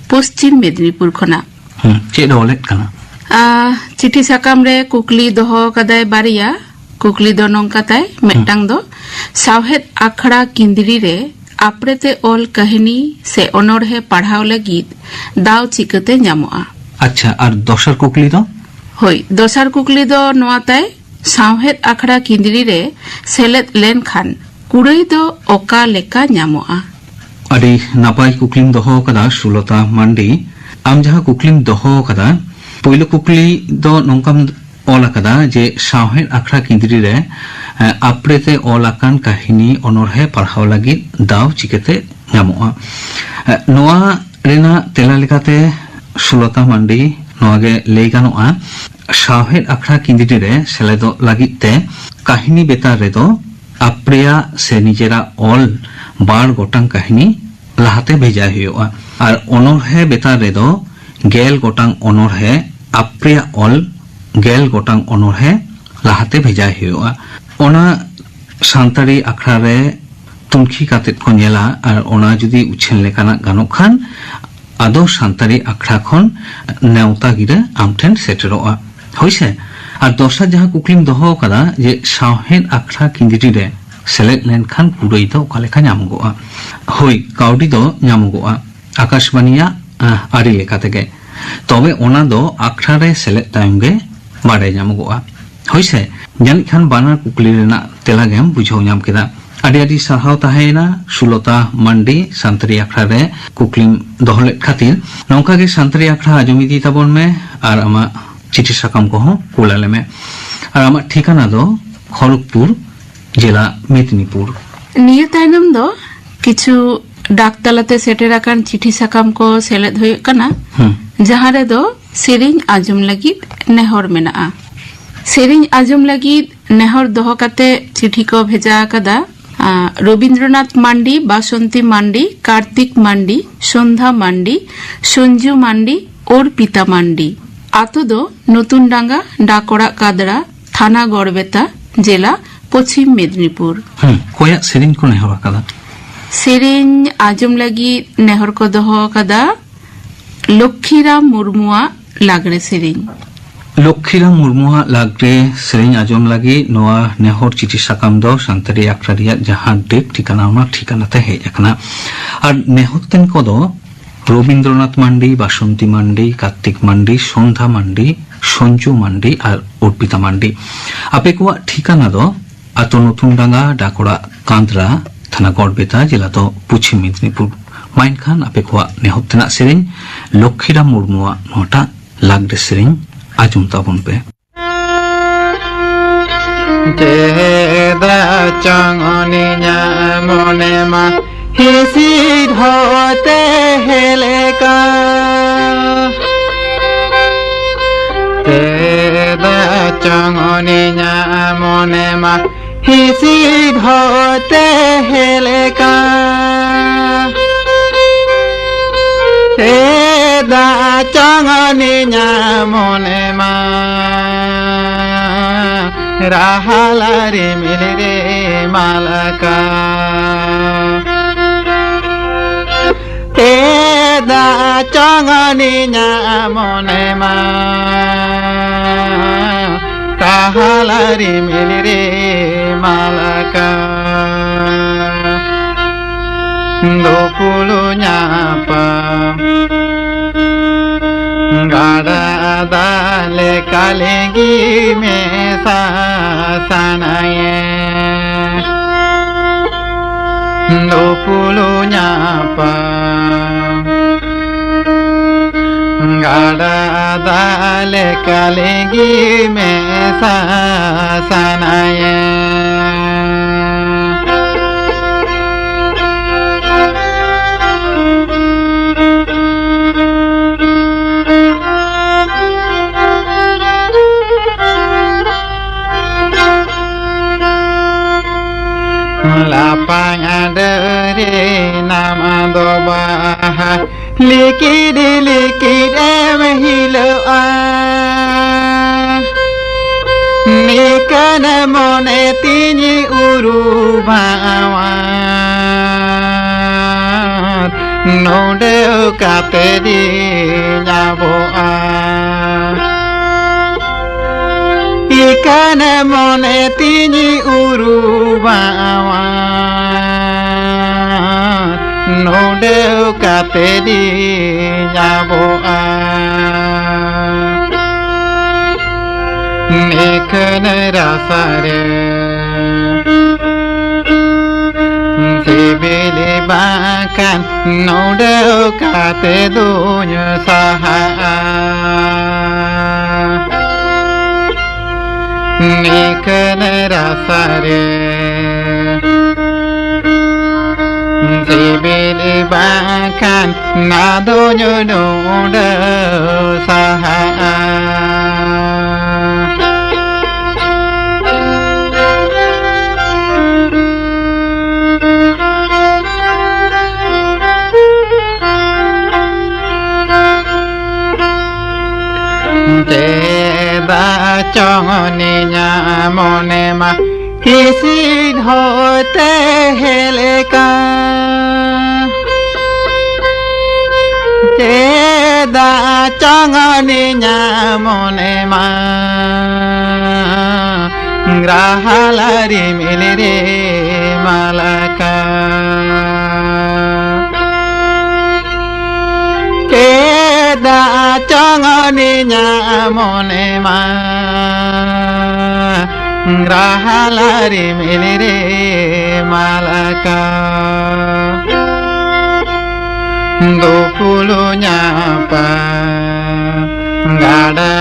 ᱯᱚᱥᱪᱤᱢ ᱢᱮᱫᱽᱱᱤᱯᱩᱨ ᱠᱷᱚᱱᱟᱜ᱾ ᱦᱩᱸ, ᱪᱮᱫ ᱮ ᱚᱞᱮᱫ ᱠᱟᱱᱟ? ᱟ, ᱪᱤᱴᱷᱤ ᱥᱟᱠᱟᱢ ᱨᱮ ᱠᱩᱠᱞᱤ ᱫᱚᱦᱚ ᱠᱟᱫᱟᱭ ᱵᱟᱨᱭᱟ᱾ ᱠᱩᱠᱞᱤ ᱫᱚ ᱱᱚᱝᱠᱟ ᱛᱟᱭ, ᱢᱤᱫᱴᱟᱝ ᱫᱚ, ᱥᱟᱶᱦᱮᱫ ᱟᱠᱷᱲᱟ ᱠᱤᱸᱫᱽᱨᱤ ᱨᱮ ᱟᱯᱲᱮᱛᱮ ᱚᱞ ᱠᱟᱹᱦᱱᱤ ᱥᱮ ᱚᱱᱚᱬᱦᱮ ᱯᱟᱲᱦᱟᱣ ᱞᱟᱹᱜᱤᱫ ᱫᱟᱣ ᱪᱤᱠᱟᱹᱛᱮ ᱧᱟᱢᱚᱜᱼᱟ? ᱟᱪᱪᱷᱟ, ᱟᱨ ᱫᱚᱥᱟᱨ ᱠᱩᱠᱞᱤ ᱫᱚ? ᱦᱳᱭ, ᱫᱚᱥᱟᱨ ᱠᱩᱠᱞᱤ ᱫᱚ ᱱᱚᱣᱟ ᱛᱟᱭ, ᱥᱟᱶᱦᱮᱫ ᱟᱠᱷᱲᱟ ᱠᱤᱸᱫᱽᱨᱤ ᱨᱮ ᱥᱮᱞᱮᱫ ᱞᱮᱱᱠᱷᱟᱱ ᱠᱩᱲᱟᱹᱭ ᱫᱚ ᱚᱠᱟ ᱞᱮᱠᱟ ᱧᱟᱢᱚᱜᱼᱟ? ᱟᱹᱰᱤ ᱱᱟᱯᱟᱭ ᱠᱩᱠᱞᱤᱢ ᱫᱚᱦᱚ ᱟᱠᱟᱫᱟ ᱥᱩᱞᱚᱛᱟ ᱢᱟᱱᱰᱤ᱾ ᱟᱢ ᱡᱟᱦᱟᱸ ᱠᱩᱠᱞᱤᱢ ᱫᱚᱦᱚ ᱟᱠᱟᱫᱟ, ᱯᱳᱭᱞᱳ ᱠᱩᱠᱞᱤ ᱫᱚ ᱱᱚᱝᱠᱟᱢ ᱚᱞ ᱟᱠᱟᱫᱟ ᱡᱮ ᱥᱟᱶᱦᱮᱫ ᱟᱠᱷᱲᱟ ᱠᱤᱸᱫᱽᱨᱤ ᱨᱮ, ᱮ, ᱟᱯᱲᱮ ᱛᱮ ᱚᱞ ᱟᱠᱟᱱ ᱠᱟᱹᱦᱱᱤ ᱚᱱᱚᱬᱦᱮ ᱯᱟᱲᱦᱟᱣ ᱞᱟᱹᱜᱤᱫ ᱫᱟᱣ ᱪᱤᱠᱟᱹᱛᱮ ᱧᱟᱢᱚᱜᱼᱟ? ᱮ, ᱱᱚᱣᱟ ᱨᱮᱱᱟᱜ ᱛᱮᱞᱟ ᱞᱮᱠᱟᱛᱮ ᱥᱩᱞᱚᱛᱟ ᱢᱟᱱᱰᱤ ᱱᱚᱣᱟ ᱜᱮ ᱞᱟᱹᱭ ᱜᱟᱱᱚᱜᱼᱟ, ᱥᱟᱶᱦᱮᱫ ᱟᱠᱷᱲᱟ ᱠᱤᱸᱫᱽᱨᱤ ᱨᱮ ᱥᱮᱞᱮᱫᱚᱜ ᱞᱟᱹᱜᱤᱫ ᱛᱮ ᱠᱟᱹᱦᱱᱤ ᱵᱮᱛᱟᱨ ᱨᱮᱫᱚ ᱟᱯᱲᱮᱭᱟᱜ ᱥᱮ ᱱᱤᱡᱮᱨᱟᱜ ᱚᱞ ᱵᱟᱨ ᱜᱚᱴᱟᱝ ᱠᱟᱹᱦᱱᱤ ᱞᱟᱦᱟᱛᱮ ᱵᱷᱮᱡᱟᱭ ᱦᱩᱭᱩᱜᱼᱟ᱾ ᱟᱨ ᱚᱱᱚᱬᱦᱮ ᱵᱮᱛᱟᱨ ᱨᱮᱫᱚ ᱜᱮᱞ ᱜᱚᱴᱟᱝ ᱚᱱᱚᱬᱦᱮ, ᱟᱯᱲᱮᱭᱟᱜ ᱚᱞ ᱜᱮᱞ ᱜᱚᱴᱟᱝ ᱚᱱᱚᱬᱦᱮ ᱞᱟᱦᱟᱛᱮ ᱵᱷᱮᱡᱟᱭ ᱦᱩᱭᱩᱜᱼᱟ᱾ ᱚᱱᱟ ᱥᱟᱱᱛᱟᱲᱤ ᱟᱠᱷᱲᱟ ᱨᱮ ᱛᱩᱱᱠᱷᱤ ᱠᱟᱛᱮᱫ ᱠᱚ ᱧᱮᱞᱟ, ᱟᱨ ᱚᱱᱟ ᱡᱩᱫᱤ ᱩᱪᱷᱟᱹᱱ ᱞᱮᱠᱟᱱᱟᱜ ᱜᱟᱱᱚᱜ ᱠᱷᱟᱱ, ᱟᱫᱚ ᱥᱟᱱᱛᱟᱲᱤ ᱟᱠᱷᱲᱟ ᱠᱷᱚᱱ ᱱᱮᱣᱛᱟ ᱜᱤᱨᱟᱹ ᱟᱢ ᱴᱷᱮᱱ ᱥᱮᱴᱮᱨᱚᱜᱼᱟ᱾ ᱦᱳᱭ ᱥᱮ? ᱟᱨ ᱫᱚᱥᱟᱨ ᱡᱟᱦᱟᱸ ᱠᱩᱠᱞᱤᱢ ᱫᱚᱦᱚ ᱟᱠᱟᱫᱟ ᱡᱮ ᱥᱟᱶᱦᱮᱫ ᱟᱠᱷᱲᱟ ᱠᱤᱸᱫᱽᱨᱤ ᱨᱮ ᱥᱮᱞᱮᱫ ᱞᱮᱱᱠᱷᱟᱱ ᱠᱩᱲᱟᱹᱭ ᱫᱚ ᱚᱠᱟ ᱞᱮᱠᱟ ᱧᱟᱢᱚᱜᱚᱜᱼᱟ? ᱦᱳᱭ, ᱠᱟᱹᱣᱰᱤ ᱫᱚ ᱧᱟᱢᱚᱜᱚᱜᱼᱟ ᱟᱠᱟᱥᱵᱟᱱᱤᱭᱟᱜ, ᱟᱸ, ᱟᱹᱨᱤ ᱞᱮᱠᱟ ᱛᱮᱜᱮ᱾ ᱛᱚᱵᱮ ᱚᱱᱟ ᱫᱚ ᱟᱠᱷᱲᱟ ᱨᱮ ᱥᱮᱞᱮᱫ ᱛᱟᱭᱚᱢ ᱜᱮ ᱵᱟᱰᱟᱭ ᱧᱟᱢᱚᱜᱚᱜᱼᱟ᱾ ᱦᱳᱭ ᱥᱮ? ᱡᱟᱹᱱᱤᱡ ᱠᱷᱟᱱ ᱵᱟᱱᱟᱨ ᱠᱩᱠᱞᱤ ᱨᱮᱱᱟᱜ ᱛᱮᱞᱟ ᱜᱮᱢ ᱵᱩᱡᱷᱟᱹᱣ ᱧᱟᱢ ᱠᱮᱫᱟ᱾ ᱟᱹᱰᱤ ᱟᱹᱰᱤ ᱥᱟᱨᱦᱟᱣ ᱛᱟᱦᱮᱸᱭᱮᱱᱟ ᱥᱩᱞᱚᱛᱟ ᱢᱟᱱᱰᱤ ᱥᱟᱱᱛᱟᱲᱤ ᱟᱠᱷᱲᱟ ᱨᱮ ᱠᱩᱠᱞᱤᱢ ᱫᱚᱦᱚ ᱞᱮᱫ ᱠᱷᱟᱹᱛᱤᱨ᱾ ᱱᱚᱝᱠᱟ ᱜᱮ ᱥᱟᱱᱛᱟᱲᱤ ᱟᱠᱷᱲᱟ ᱟᱸᱡᱚᱢ ᱤᱫᱤ ᱛᱟᱵᱚᱱ ᱢᱮ ᱟᱨ ᱟᱢᱟᱜ ᱪᱤᱴᱷᱤ ᱥᱟᱠᱟᱢ ᱠᱚᱦᱚᱸ ᱠᱩᱞ ᱟᱞᱮ ᱢᱮ᱾ ᱟᱨ ᱟᱢᱟᱜ ᱴᱷᱤᱠᱟᱱᱟ ᱫᱚ ᱠᱷᱚᱲᱚᱜᱽᱯᱩᱨ, ᱡᱮᱞᱟ ᱢᱮᱫᱽᱱᱤᱯᱩᱨ᱾ ᱱᱤᱭᱟᱹ ᱛᱟᱭᱱᱚᱢ ᱫᱚ ᱠᱤᱪᱷᱩ ᱰᱟᱠ ᱛᱟᱞᱟᱛᱮ ᱥᱮᱴᱮᱨ ᱟᱠᱟᱱ ᱪᱤᱴᱷᱤ ᱥᱟᱠᱟᱢ ᱠᱚ ᱥᱮᱞᱮᱫ ᱦᱩᱭᱩᱜ ᱠᱟᱱᱟ, ᱦᱩᱸ᱾ ᱡᱟᱦᱟᱸ ᱨᱮᱫᱚ ᱥᱮᱨᱮᱧ ᱟᱸᱡᱚᱢ ᱞᱟᱹᱜᱤᱫ ᱱᱮᱦᱚᱨ ᱢᱮᱱᱟᱜᱼᱟ᱾ ᱥᱮᱨᱮᱧ ᱟᱸᱡᱚᱢ ᱞᱟᱹᱜᱤᱫ ᱱᱮᱦᱚᱨ ᱫᱚᱦᱚ ᱠᱟᱛᱮ ᱪᱤᱴᱷᱤ ᱠᱚ ᱵᱷᱮᱡᱟ ᱟᱠᱟᱫᱟ, ᱟ, ᱨᱚᱵᱤᱱᱫᱨᱚᱱᱟᱛᱷ ᱢᱟᱱᱰᱤ, ᱵᱟᱥᱚᱱᱛᱤ ᱢᱟᱱᱰᱤ, ᱠᱟᱨᱛᱤᱠ ᱢᱟᱱᱰᱤ, ᱥᱚᱱᱫᱷᱟ ᱢᱟᱱᱰᱤ, ᱥᱚᱧᱡᱩ ᱢᱟᱱᱰᱤ, ᱚᱨᱯᱤᱛᱟ ᱢᱟᱱᱰᱤ᱾ ᱟᱛᱳ ᱫᱚ ᱱᱚᱛᱩᱱ ᱰᱟᱸᱜᱟ, ᱰᱟᱠ ᱚᱲᱟᱜ ᱠᱟᱫᱽᱲᱟ, ᱛᱷᱟᱱᱟ ᱜᱚᱲᱵᱮᱛᱟ, ᱡᱮᱞᱟ ᱯᱚᱪᱷᱤᱢ ᱢᱮᱫᱽᱱᱤᱯᱩᱨ᱾ ᱦᱩᱸ, ᱚᱠᱚᱭᱟᱜ ᱥᱮᱨᱮᱧ ᱠᱚ ᱱᱮᱦᱚᱨ ᱟᱠᱟᱫᱟ? ᱥᱮᱨᱮᱧ ᱟᱸᱡᱚᱢ ᱞᱟᱹᱜᱤᱫ ᱱᱮᱦᱚᱨ ᱠᱚ ᱫᱚᱦᱚ ᱟᱠᱟᱫᱟ ᱞᱚᱠᱠᱷᱤᱨᱟᱢ ᱢᱩᱨᱢᱩᱣᱟᱜ ᱞᱟᱜᱽᱲᱮ ᱥᱮᱨᱮᱧ᱾ ᱞᱚᱠᱠᱷᱤᱨᱟᱢ ᱢᱩᱨᱢᱩᱣᱟᱜ ᱞᱟᱜᱽᱲᱮ ᱥᱮᱨᱮᱧ ᱟᱸᱡᱚᱢ ᱞᱟᱹᱜᱤᱫ ᱱᱚᱣᱟ ᱱᱮᱦᱚᱨ ᱪᱤᱴᱷᱤ ᱥᱟᱠᱟᱢ ᱫᱚ ᱥᱟᱱᱛᱟᱲᱤ ᱟᱠᱷᱲᱟ ᱨᱮᱭᱟᱜ ᱡᱟᱦᱟᱸ ᱰᱟᱠ ᱴᱷᱤᱠᱟᱱᱟ, ᱚᱱᱟ ᱴᱷᱤᱠᱟᱱᱟ ᱛᱮ ᱦᱮᱡ ᱟᱠᱟᱱᱟ᱾ ᱟᱨ ᱱᱮᱦᱚᱨ ᱛᱮᱱ ᱠᱚᱫᱚ ᱨᱚᱵᱤᱱᱫᱨᱚᱱᱟᱛᱷ ᱢᱟᱱᱰᱤ, ᱵᱟᱥᱚᱱᱛᱤ ᱢᱟᱱᱰᱤ, ᱠᱟᱨᱛᱤᱠ ᱢᱟᱱᱰᱤ, ᱥᱚᱱᱫᱷᱟ ᱢᱟᱱᱰᱤ, ᱥᱚᱧᱡᱩ ᱢᱟᱱᱰᱤ ᱟᱨ ᱚᱨᱯᱤᱛᱟ ᱢᱟᱱᱰᱤ᱾ ᱟᱯᱮ ᱠᱚᱣᱟᱜ ᱴᱷᱤᱠᱟᱱᱟ ᱫᱚ ᱟᱛᱳ ᱱᱚᱛᱩᱱ ᱰᱟᱸᱜᱟ, ᱰᱟᱠ ᱚᱲᱟᱜ ᱠᱟᱸᱫᱽᱨᱟ, ᱛᱷᱟᱱᱟ ᱜᱚᱲᱵᱮᱛᱟ, ᱡᱮᱞᱟ ᱫᱚ ᱯᱚᱪᱷᱤᱢ ᱢᱮᱫᱽᱱᱤᱯᱩᱨ᱾ ᱢᱟ ᱮᱱᱠᱷᱟᱱ ᱟᱯᱮ ᱠᱚᱣᱟᱜ ᱱᱮᱦᱚᱨ ᱛᱮᱱᱟᱜ ᱥᱮᱨᱮᱧ ᱞᱚᱠᱠᱷᱤᱨᱟᱢ ᱢᱩᱨᱢᱩᱣᱟᱜ ᱱᱚᱣᱟᱴᱟᱜ ᱞᱟᱜᱽᱲᱮ ᱥᱮᱨᱮᱧ ᱟᱸᱡᱚᱢ ᱛᱟᱵᱚᱱ ᱯᱮ᱾ ᱪᱮᱫᱟᱜ ᱪᱚᱝ ᱩᱱᱤᱧᱟᱜ ᱢᱚᱱᱮ ᱢᱟ ᱦᱤᱥᱤᱫ ᱦᱚᱭᱛᱮ ᱦᱮᱞᱮᱠᱟ᱾ ᱪᱮᱫᱟᱜ ᱪᱚᱝ ᱩᱱᱤᱧᱟᱜ ᱢᱚᱱᱮ ᱢᱟ ᱦᱤᱥᱤᱫ ᱦᱚᱭᱛᱮ ᱦᱮᱞᱮᱠᱟ᱾ ᱪᱮᱫᱟᱜ ᱪᱚᱝ ᱩᱱᱤᱧᱟᱜ ᱢᱚᱱᱮ ᱢᱟ ᱨᱟᱦᱟᱞᱟ ᱨᱤᱢᱤᱞ ᱨᱮ ᱢᱟᱞᱟᱠᱟ᱾ ᱪᱮᱫᱟᱜ ᱪᱚᱝ ᱩᱱᱤᱧᱟᱜ ᱢᱚᱱᱮ ᱢᱟ ᱨᱟᱦᱟᱞᱟ ᱨᱤᱢᱤᱞ ᱨᱮ ᱢᱟᱞᱟᱠᱟ᱾ ᱫᱩᱯᱩᱞᱩ ᱧᱟᱯᱟᱢ ᱜᱟᱰᱟ ᱫᱟᱜ ᱞᱮᱠᱟ ᱞᱤᱸᱜᱤ ᱢᱮᱥᱟ ᱥᱟᱱᱟᱭᱮ᱾ ᱫᱩᱯᱩᱞᱩ ᱧᱟᱯᱟᱢ ᱜᱟᱰᱟ ᱫᱟᱜ ᱞᱮᱠᱟ ᱞᱤᱸᱜᱤ ᱢᱮᱥᱟ ᱥᱟᱱᱟᱭᱮ᱾ ᱞᱟᱯᱷᱟᱝ ᱰᱟᱹᱨᱤ ᱱᱟᱢ ᱫᱚ ᱵᱟᱦᱟ ᱞᱤᱠᱤᱰ ᱞᱤᱠᱤᱰ ᱮᱢ ᱦᱤᱞᱟᱹᱜᱼᱟ᱾ ᱱᱤᱠᱟᱹᱱ ᱢᱚᱱᱮ ᱛᱤᱧ ᱩᱨᱩᱵᱟᱣᱟ, ᱱᱚᱰᱮ ᱠᱟᱛᱮ ᱫᱤᱧ ᱟᱵᱚᱜᱼᱟ᱾ ᱤᱠᱟᱱ ᱢᱚᱱᱮ ᱛᱤᱧ ᱩᱨᱩᱵᱟᱣᱟ, ᱱᱚᱰᱮ ᱠᱟᱛᱮ ᱫᱤᱧ ᱟᱵᱚᱜᱼᱟ᱾ ᱱᱤᱠᱷᱟᱹᱱ ᱨᱟᱥᱟ ᱨᱮ ᱵᱤᱞᱤ ᱵᱟᱝᱠᱷᱟᱱ ᱱᱚᱰᱮ ᱚᱠᱟᱛᱮ ᱫᱩᱧ ᱥᱟᱦᱟᱜᱼᱟ? ᱱᱤᱠᱟᱹᱱ ᱨᱟᱥᱟ ᱨᱮ ᱥᱤᱵᱤᱞ ᱵᱟᱝᱠᱷᱟᱱ ᱱᱟᱫᱚᱧ ᱱᱚᱰᱮ ᱥᱟᱦᱟᱜᱼᱟ᱾ ᱪᱮᱫᱟᱜ ᱪᱚᱝ ᱱᱤᱧᱟᱜ ᱢᱚᱱᱮ ᱢᱟ ᱦᱤᱥᱤᱫ ᱦᱚᱭᱛᱮ ᱦᱮᱞᱮᱠᱟ᱾ ᱪᱮᱫᱟᱜ ᱪᱚᱝ ᱱᱤᱧᱟᱜ ᱢᱚᱱᱮ ᱢᱟ ᱨᱟᱦᱟᱞᱟ ᱨᱤᱢᱤᱞ ᱨᱮ ᱢᱟᱞᱟᱠᱟ᱾ ᱪᱮᱫᱟᱜ ᱪᱚᱝ ᱱᱤᱧᱟᱜ ᱢᱚᱱᱮ ᱢᱟ ᱨᱟᱦᱟᱞᱟ ᱨᱤᱢᱤᱞ ᱨᱮ ᱢᱟᱞᱟᱠᱟ᱾ ᱫᱩᱯᱩᱞᱩ ᱧᱟᱯᱟ ᱜᱟᱰᱟ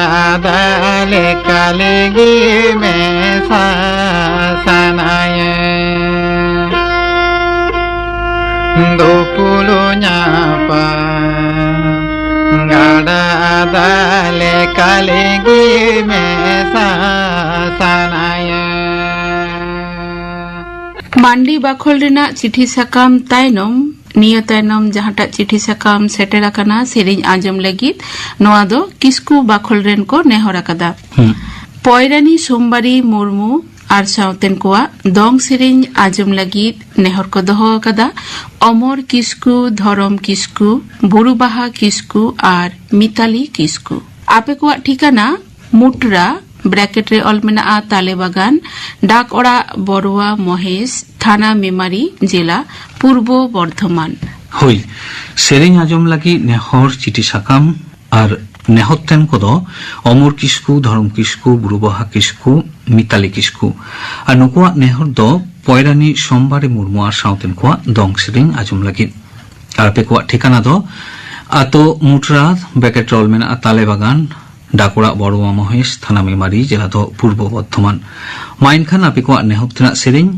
ᱫᱟᱜ ᱞᱮᱠᱟ ᱞᱤᱸᱜᱤ ᱢᱮᱥᱟ ᱥᱟᱱᱟᱭᱮ᱾ ᱫᱩᱯᱩᱞᱩ ᱧᱟᱯᱟ ᱜᱟᱰᱟ ᱫᱟᱜ ᱞᱮᱠᱟ ᱞᱤᱸᱜᱤ ᱢᱮᱥᱟ ᱥᱟᱱᱟᱭᱮ᱾ ᱢᱟᱱᱰᱤ ᱵᱟᱠᱷᱳᱞ ᱨᱮᱱᱟᱜ ᱪᱤᱴᱷᱤ ᱥᱟᱠᱟᱢ ᱛᱟᱭᱱᱚᱢ, ᱱᱤᱭᱟᱹ ᱛᱟᱭᱱᱚᱢ ᱡᱟᱦᱟᱸᱴᱟᱜ ᱪᱤᱴᱷᱤ ᱥᱟᱠᱟᱢ ᱥᱮᱴᱮᱨ ᱟᱠᱟᱱᱟ ᱥᱮᱨᱮᱧ ᱟᱸᱡᱚᱢ ᱞᱟᱹᱜᱤᱫ, ᱱᱚᱣᱟ ᱫᱚ ᱠᱤᱥᱠᱩ ᱵᱟᱠᱷᱳᱞ ᱨᱮᱱ ᱠᱚ ᱱᱮᱦᱚᱨ ᱟᱠᱟᱫᱟ᱾ ᱦᱩᱸ᱾ ᱯᱚᱭᱨᱟᱱᱤ ᱥᱳᱢᱵᱟᱨᱤ ᱢᱩᱨᱢᱩ ᱟᱨ ᱥᱟᱶᱛᱮᱱ ᱠᱚᱣᱟᱜ ᱫᱚᱝ ᱥᱮᱨᱮᱧ ᱟᱸᱡᱚᱢ ᱞᱟᱹᱜᱤᱫ ᱱᱮᱦᱚᱨ ᱠᱚ ᱫᱚᱦᱚ ᱟᱠᱟᱫᱟ ᱚᱢᱚᱨ ᱠᱤᱥᱠᱩ, ᱫᱷᱚᱨᱚᱢ ᱠᱤᱥᱠᱩ, ᱵᱩᱨᱩ ᱵᱟᱦᱟ ᱠᱤᱥᱠᱩ ᱟᱨ ᱢᱤᱛᱟᱞᱤ ᱠᱤᱥᱠᱩ᱾ ᱟᱯᱮ ᱠᱚᱣᱟᱜ ᱴᱷᱤᱠᱟᱱᱟ ᱢᱩᱴᱨᱟ, ᱵᱨᱮᱠᱮᱴ ᱨᱮ ᱚᱞ ᱢᱮᱱᱟᱜᱼᱟ ᱛᱟᱞᱮ ᱵᱟᱜᱟᱱ, ᱰᱟᱠ ᱚᱲᱟᱜ ᱵᱚᱨᱣᱟ ᱢᱚᱦᱮᱥ, ᱛᱷᱟᱱᱟ ᱢᱮᱢᱟᱨᱤ, ᱡᱮᱞᱟ ᱯᱩᱨᱵᱚ ᱵᱚᱨᱫᱷᱚᱢᱟᱱ᱾ ᱦᱳᱭ, ᱥᱮᱨᱮᱧ ᱟᱸᱡᱚᱢ ᱞᱟᱹᱜᱤᱫ ᱱᱮᱦᱚᱨ ᱪᱤᱴᱷᱤ ᱥᱟᱠᱟᱢ ᱟᱨ ᱱᱮᱦᱚᱨ ᱛᱮᱱ ᱠᱚᱫᱚ ᱚᱢᱚᱨ ᱠᱤᱥᱠᱩ, ᱫᱷᱚᱨᱚᱢ ᱠᱤᱥᱠᱩ, ᱵᱩᱨᱩ ᱵᱟᱦᱟ ᱠᱤᱥᱠᱩ, ᱢᱤᱛᱟᱞᱤ ᱠᱤᱥᱠᱩ᱾ ᱟᱨ ᱱᱩᱠᱩᱣᱟᱜ ᱱᱮᱦᱚᱨ ᱫᱚ ᱯᱚᱭᱨᱟᱱᱤ ᱥᱳᱢᱵᱟᱨᱤ ᱢᱩᱨᱢᱩ ᱟᱨ ᱥᱟᱶᱛᱮᱱ ᱠᱚᱣᱟᱜ ᱫᱚᱝ ᱥᱮᱨᱮᱧ ᱟᱸᱡᱚᱢ ᱞᱟᱹᱜᱤᱫ᱾ ᱟᱨ ᱟᱯᱮ ᱠᱚᱣᱟᱜ ᱴᱷᱤᱠᱟᱹᱱᱟ ᱫᱚ ᱟᱛᱳ ᱢᱩᱴᱨᱟ, ᱵᱮᱠᱮᱴ ᱨᱳᱞ ᱢᱮᱱᱟᱜᱼᱟ ᱛᱟᱞᱮ ᱵᱟᱜᱟᱱ, ᱰᱟᱠ ᱚᱲᱟᱜ ᱵᱚᱲᱣᱟ ᱢᱚᱦᱮᱥ, ᱛᱷᱟᱱᱟ ᱢᱮᱢᱟᱨᱤ, ᱡᱮᱞᱟ ᱫᱚ ᱯᱩᱨᱵᱚ ᱵᱚᱨᱫᱷᱚᱢᱟᱱ᱾ ᱢᱟ ᱮᱱᱠᱷᱟᱱ ᱟᱯᱮ ᱠᱚᱣᱟᱜ ᱱᱮᱦᱚᱵ ᱛᱮᱱᱟᱜ ᱥᱮᱨᱮᱧ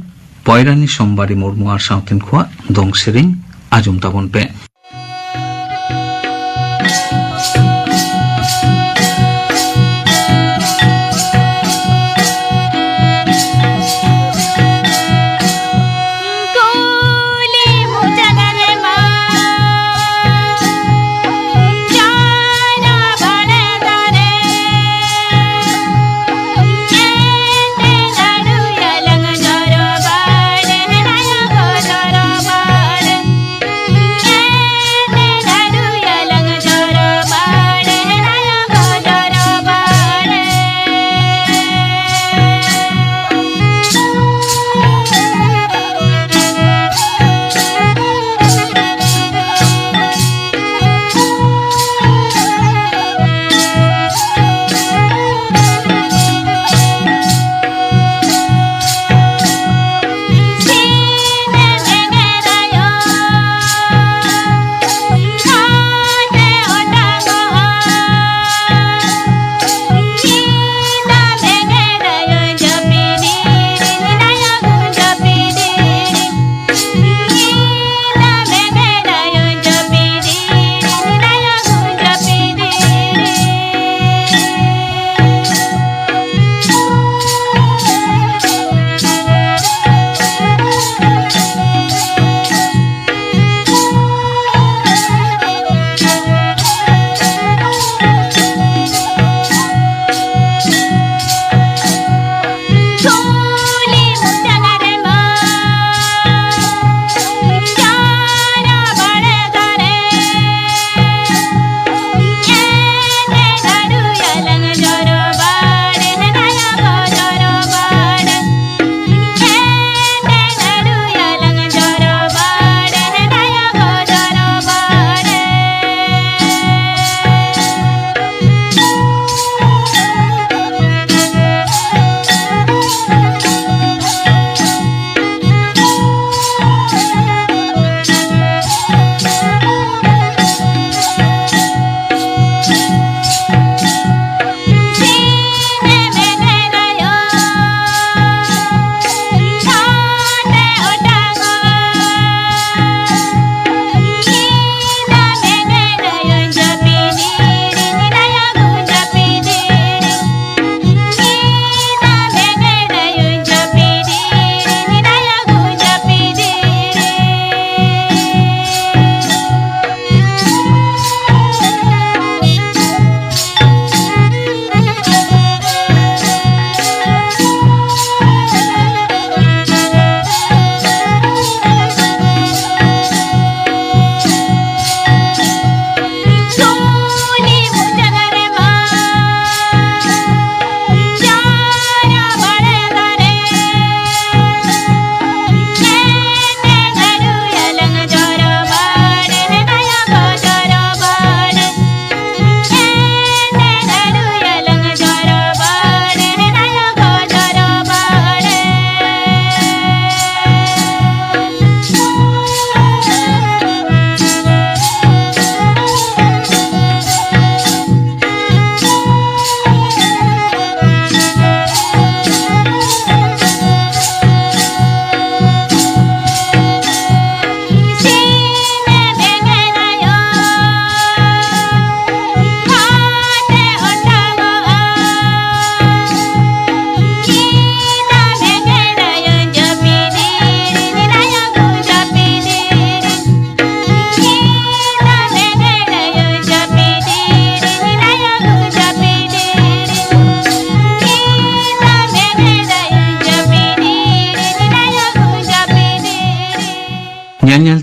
ᱯᱚᱭᱨᱟᱱᱤ ᱥᱳᱢᱵᱟᱨᱤ ᱢᱩᱨᱢᱩ ᱟᱨ ᱥᱟᱶᱛᱮᱱ ᱠᱚᱣᱟᱜ ᱫᱚᱝ ᱥᱮᱨᱮᱧ ᱟᱸᱡᱚᱢ ᱛᱟᱵᱚᱱ ᱯᱮ᱾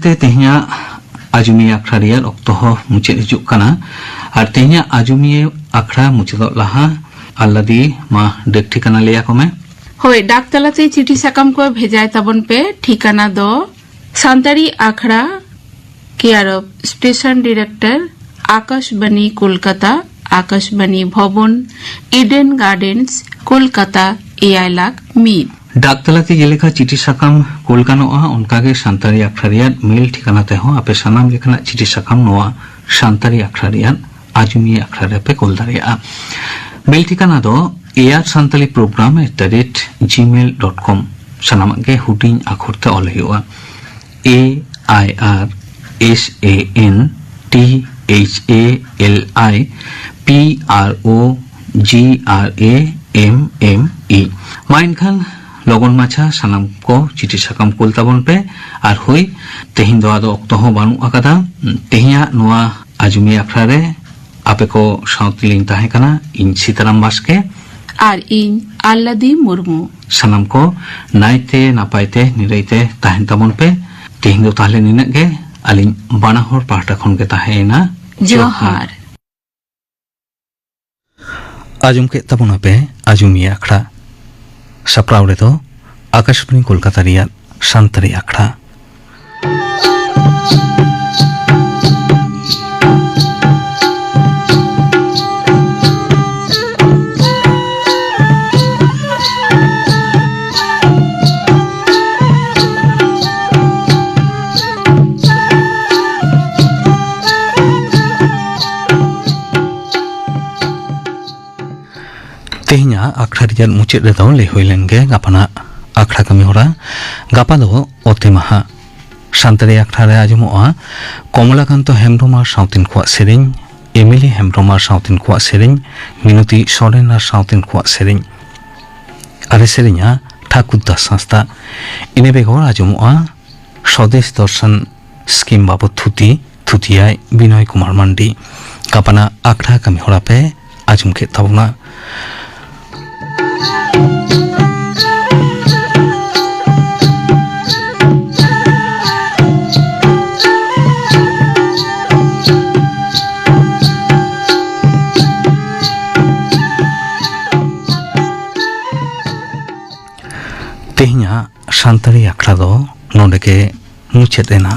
ᱛᱮ ᱛᱮᱦᱮᱧᱟᱜ ᱟᱡᱚᱢᱤᱭᱟᱹ ᱟᱠᱷᱲᱟ ᱨᱮᱭᱟᱜ ᱚᱠᱛᱚ ᱦᱚᱸ ᱢᱩᱪᱟᱹᱫ ᱦᱤᱡᱩᱜ ᱠᱟᱱᱟ᱾ ᱟᱨ ᱛᱮᱦᱮᱧᱟᱜ ᱟᱡᱚᱢᱤᱭᱟᱹ ᱟᱠᱷᱲᱟ ᱢᱩᱪᱟᱹᱫᱚᱜ ᱞᱟᱦᱟ ᱟᱞᱞᱟᱫᱤ ᱢᱟ ᱰᱮᱴ ᱴᱷᱤᱠᱟᱹᱱᱟ ᱞᱟᱹᱭ ᱟᱠᱚ ᱢᱮ᱾ ᱦᱳᱭ, ᱰᱟᱠ ᱛᱟᱞᱟᱛᱮ ᱪᱤᱴᱷᱤ ᱥᱟᱠᱟᱢ ᱠᱚ ᱵᱷᱮᱡᱟᱭ ᱛᱟᱵᱚᱱ ᱯᱮ᱾ ᱴᱷᱤᱠᱟᱹᱱᱟ ᱫᱚ ᱥᱟᱱᱛᱟᱲᱤ ᱟᱠᱷᱲᱟ, care of station director, Akashvani Kolkata, Akashvani Bhavan, Eden Gardens, Kolkata, ᱮᱭᱟᱭ ᱞᱟᱠᱷ ᱢᱤᱫ᱾ ᱰᱟᱠ ᱛᱟᱞᱟᱛᱮ ᱡᱮᱞᱮᱠᱟ ᱪᱤᱴᱷᱤ ᱥᱟᱠᱟᱢ ᱠᱳᱞ ᱜᱟᱱᱚᱜᱼᱟ, ᱚᱱᱠᱟᱜᱮ ᱥᱟᱱᱛᱟᱲᱤ ᱟᱠᱷᱲᱟ ᱨᱮᱭᱟᱜ ᱢᱮᱞ ᱴᱷᱤᱠᱟᱹᱱᱟ ᱛᱮᱦᱚᱸ ᱟᱯᱮ ᱥᱟᱱᱟᱢ ᱞᱮᱠᱟᱱᱟᱜ ᱪᱤᱴᱷᱤ ᱥᱟᱠᱟᱢ ᱱᱚᱣᱟ ᱥᱟᱱᱛᱟᱲᱤ ᱟᱠᱷᱲᱟ ᱨᱮᱭᱟᱜ ᱟᱡᱚᱢᱤᱭᱟᱹ ᱟᱠᱷᱲᱟ ᱨᱮᱯᱮ ᱠᱳᱞ ᱫᱟᱲᱮᱭᱟᱜᱼᱟ᱾ ᱢᱮᱞ ᱴᱷᱤᱠᱟᱹᱱᱟ ᱫᱚ air Santali program at the rate Gmail dot com, ᱥᱟᱱᱟᱢᱟᱜ ᱜᱮ ᱦᱩᱰᱤᱧ ᱟᱠᱷᱚᱨ ᱛᱮ ᱚᱞ ᱦᱩᱭᱩᱜᱼᱟ᱾ ᱮ ᱟᱭ ᱟᱨ S A N T H A L I P R O G R A M M E. ᱢᱟ ᱮᱱᱠᱷᱟᱱ ᱞᱚᱜᱚᱱ ᱢᱟᱪᱷᱟ ᱥᱟᱱᱟᱢ ᱠᱚ ᱪᱤᱴᱷᱤ ᱥᱟᱠᱟᱢ ᱠᱩᱞ ᱛᱟᱵᱚᱱ ᱯᱮ᱾ ᱟᱨ ᱦᱳᱭ, ᱛᱮᱦᱮᱧ ᱫᱚ ᱟᱫᱚ ᱚᱠᱛᱚ ᱦᱚᱸ ᱵᱟᱹᱱᱩᱜ ᱟᱠᱟᱫᱟ᱾ ᱛᱮᱦᱮᱧᱟᱜ ᱱᱚᱣᱟ ᱟᱡᱚᱢᱤᱭᱟᱹ ᱟᱠᱷᱲᱟ ᱨᱮ ᱟᱯᱮ ᱠᱚ ᱥᱟᱶᱛᱮ ᱞᱤᱧ ᱛᱟᱦᱮᱸ ᱠᱟᱱᱟ ᱤᱧ ᱥᱤᱛᱟᱨᱟᱢ ᱵᱟᱥᱠᱮ᱾ ᱟᱨ ᱤᱧ ᱟᱞᱞᱟᱫᱤ ᱢᱩᱨᱢᱩ᱾ ᱥᱟᱱᱟᱢ ᱠᱚ ᱱᱟᱭᱛᱮ ᱱᱟᱯᱟᱭ ᱛᱮ ᱱᱤᱨᱟᱹᱭ ᱛᱮ ᱛᱟᱦᱮᱱ ᱛᱟᱵᱚᱱ ᱯᱮ᱾ ᱛᱮᱦᱮᱧ ᱫᱚ ᱛᱟᱦᱞᱮ ᱱᱤᱱᱟᱹᱜ ᱜᱮ᱾ ᱟᱹᱞᱤᱧ ᱵᱟᱱᱟ ᱦᱚᱲ ᱯᱟᱦᱴᱟ ᱠᱷᱚᱱ ᱜᱮ ᱛᱟᱦᱮᱸᱭᱮᱱᱟ ᱡᱚᱦᱟᱨ᱾ ᱡᱚᱦᱟᱨ᱾ ᱟᱸᱡᱚᱢ ᱠᱮᱫ ᱛᱟᱵᱚᱱᱟᱯᱮ ᱟᱸᱡᱚᱢᱤᱭᱟᱹ ᱟᱠᱷᱲᱟ᱾ ᱥᱟᱯᱲᱟᱣ ᱨᱮᱫᱚ ᱟᱠᱟᱥᱵᱟᱱᱤ ᱠᱳᱞᱠᱟᱛᱟ ᱨᱮᱭᱟᱜ ᱥᱟᱱᱛᱟᱲᱤ ᱟᱠᱷᱲᱟ᱾ ᱛᱮᱦᱮᱧᱟᱜ ᱟᱠᱷᱲᱟ ᱨᱮᱭᱟᱜ ᱢᱩᱪᱟᱹᱫ ᱨᱮᱫᱚ ᱞᱟᱹᱭ ᱦᱩᱭ ᱞᱮᱱ ᱜᱮ ᱜᱟᱯᱟᱱᱟᱜ ᱟᱠᱷᱲᱟ ᱠᱟᱹᱢᱤ ᱦᱚᱨᱟ᱾ ᱜᱟᱯᱟ ᱫᱚ ᱚᱛᱮ ᱢᱟᱦᱟ᱾ ᱥᱟᱱᱛᱟᱲᱤ ᱟᱠᱷᱲᱟ ᱨᱮ ᱟᱸᱡᱚᱢᱚᱜᱼᱟ ᱠᱚᱢᱞᱟᱠᱟᱱᱛᱚ ᱦᱮᱢᱵᱽᱨᱚᱢ ᱟᱨ ᱥᱟᱶᱛᱤᱱ ᱠᱚᱣᱟᱜ ᱥᱮᱨᱮᱧ, ᱮᱢᱤᱞᱤ ᱦᱮᱢᱵᱽᱨᱚᱢ ᱟᱨ ᱥᱟᱶᱛᱤᱱ ᱠᱚᱣᱟᱜ ᱥᱮᱨᱮᱧ, ᱢᱤᱱᱚᱛᱤ ᱥᱚᱨᱮᱱ ᱟᱨ ᱥᱟᱶᱛᱤᱱ ᱠᱚᱣᱟᱜ ᱥᱮᱨᱮᱧ᱾ ᱟᱨᱮ ᱥᱮᱨᱮᱧᱟ ᱴᱷᱟᱠᱩᱨ ᱫᱟᱥ ᱦᱟᱸᱥᱫᱟ᱾ ᱤᱱᱟᱹ ᱵᱮᱜᱚᱨ ᱟᱸᱡᱚᱢᱚᱜᱼᱟ ᱥᱚᱫᱮᱥ ᱫᱚᱨᱥᱚᱱ ᱥᱠᱤᱢ ᱵᱟᱵᱚᱛ ᱛᱷᱩᱛᱤ, ᱛᱷᱩᱛᱤᱭᱟᱭ ᱵᱤᱱᱚᱭ ᱠᱩᱢᱟᱨ ᱢᱟᱱᱰᱤ᱾ ᱜᱟᱯᱟᱱᱟᱜ ᱟᱠᱷᱲᱟ ᱠᱟᱹᱢᱤ ᱦᱚᱨᱟ ᱯᱮ ᱟᱸᱡᱚᱢ ᱠᱮᱫ ᱛᱟᱵᱚᱱᱟ᱾ ᱛᱮᱦᱮᱧᱟᱜ ᱥᱟᱱᱛᱟᱲᱤ ᱟᱠᱷᱲᱟ ᱫᱚ ᱱᱚᱰᱮ ᱜᱮ ᱢᱩᱪᱟᱹᱫ ᱮᱱᱟ᱾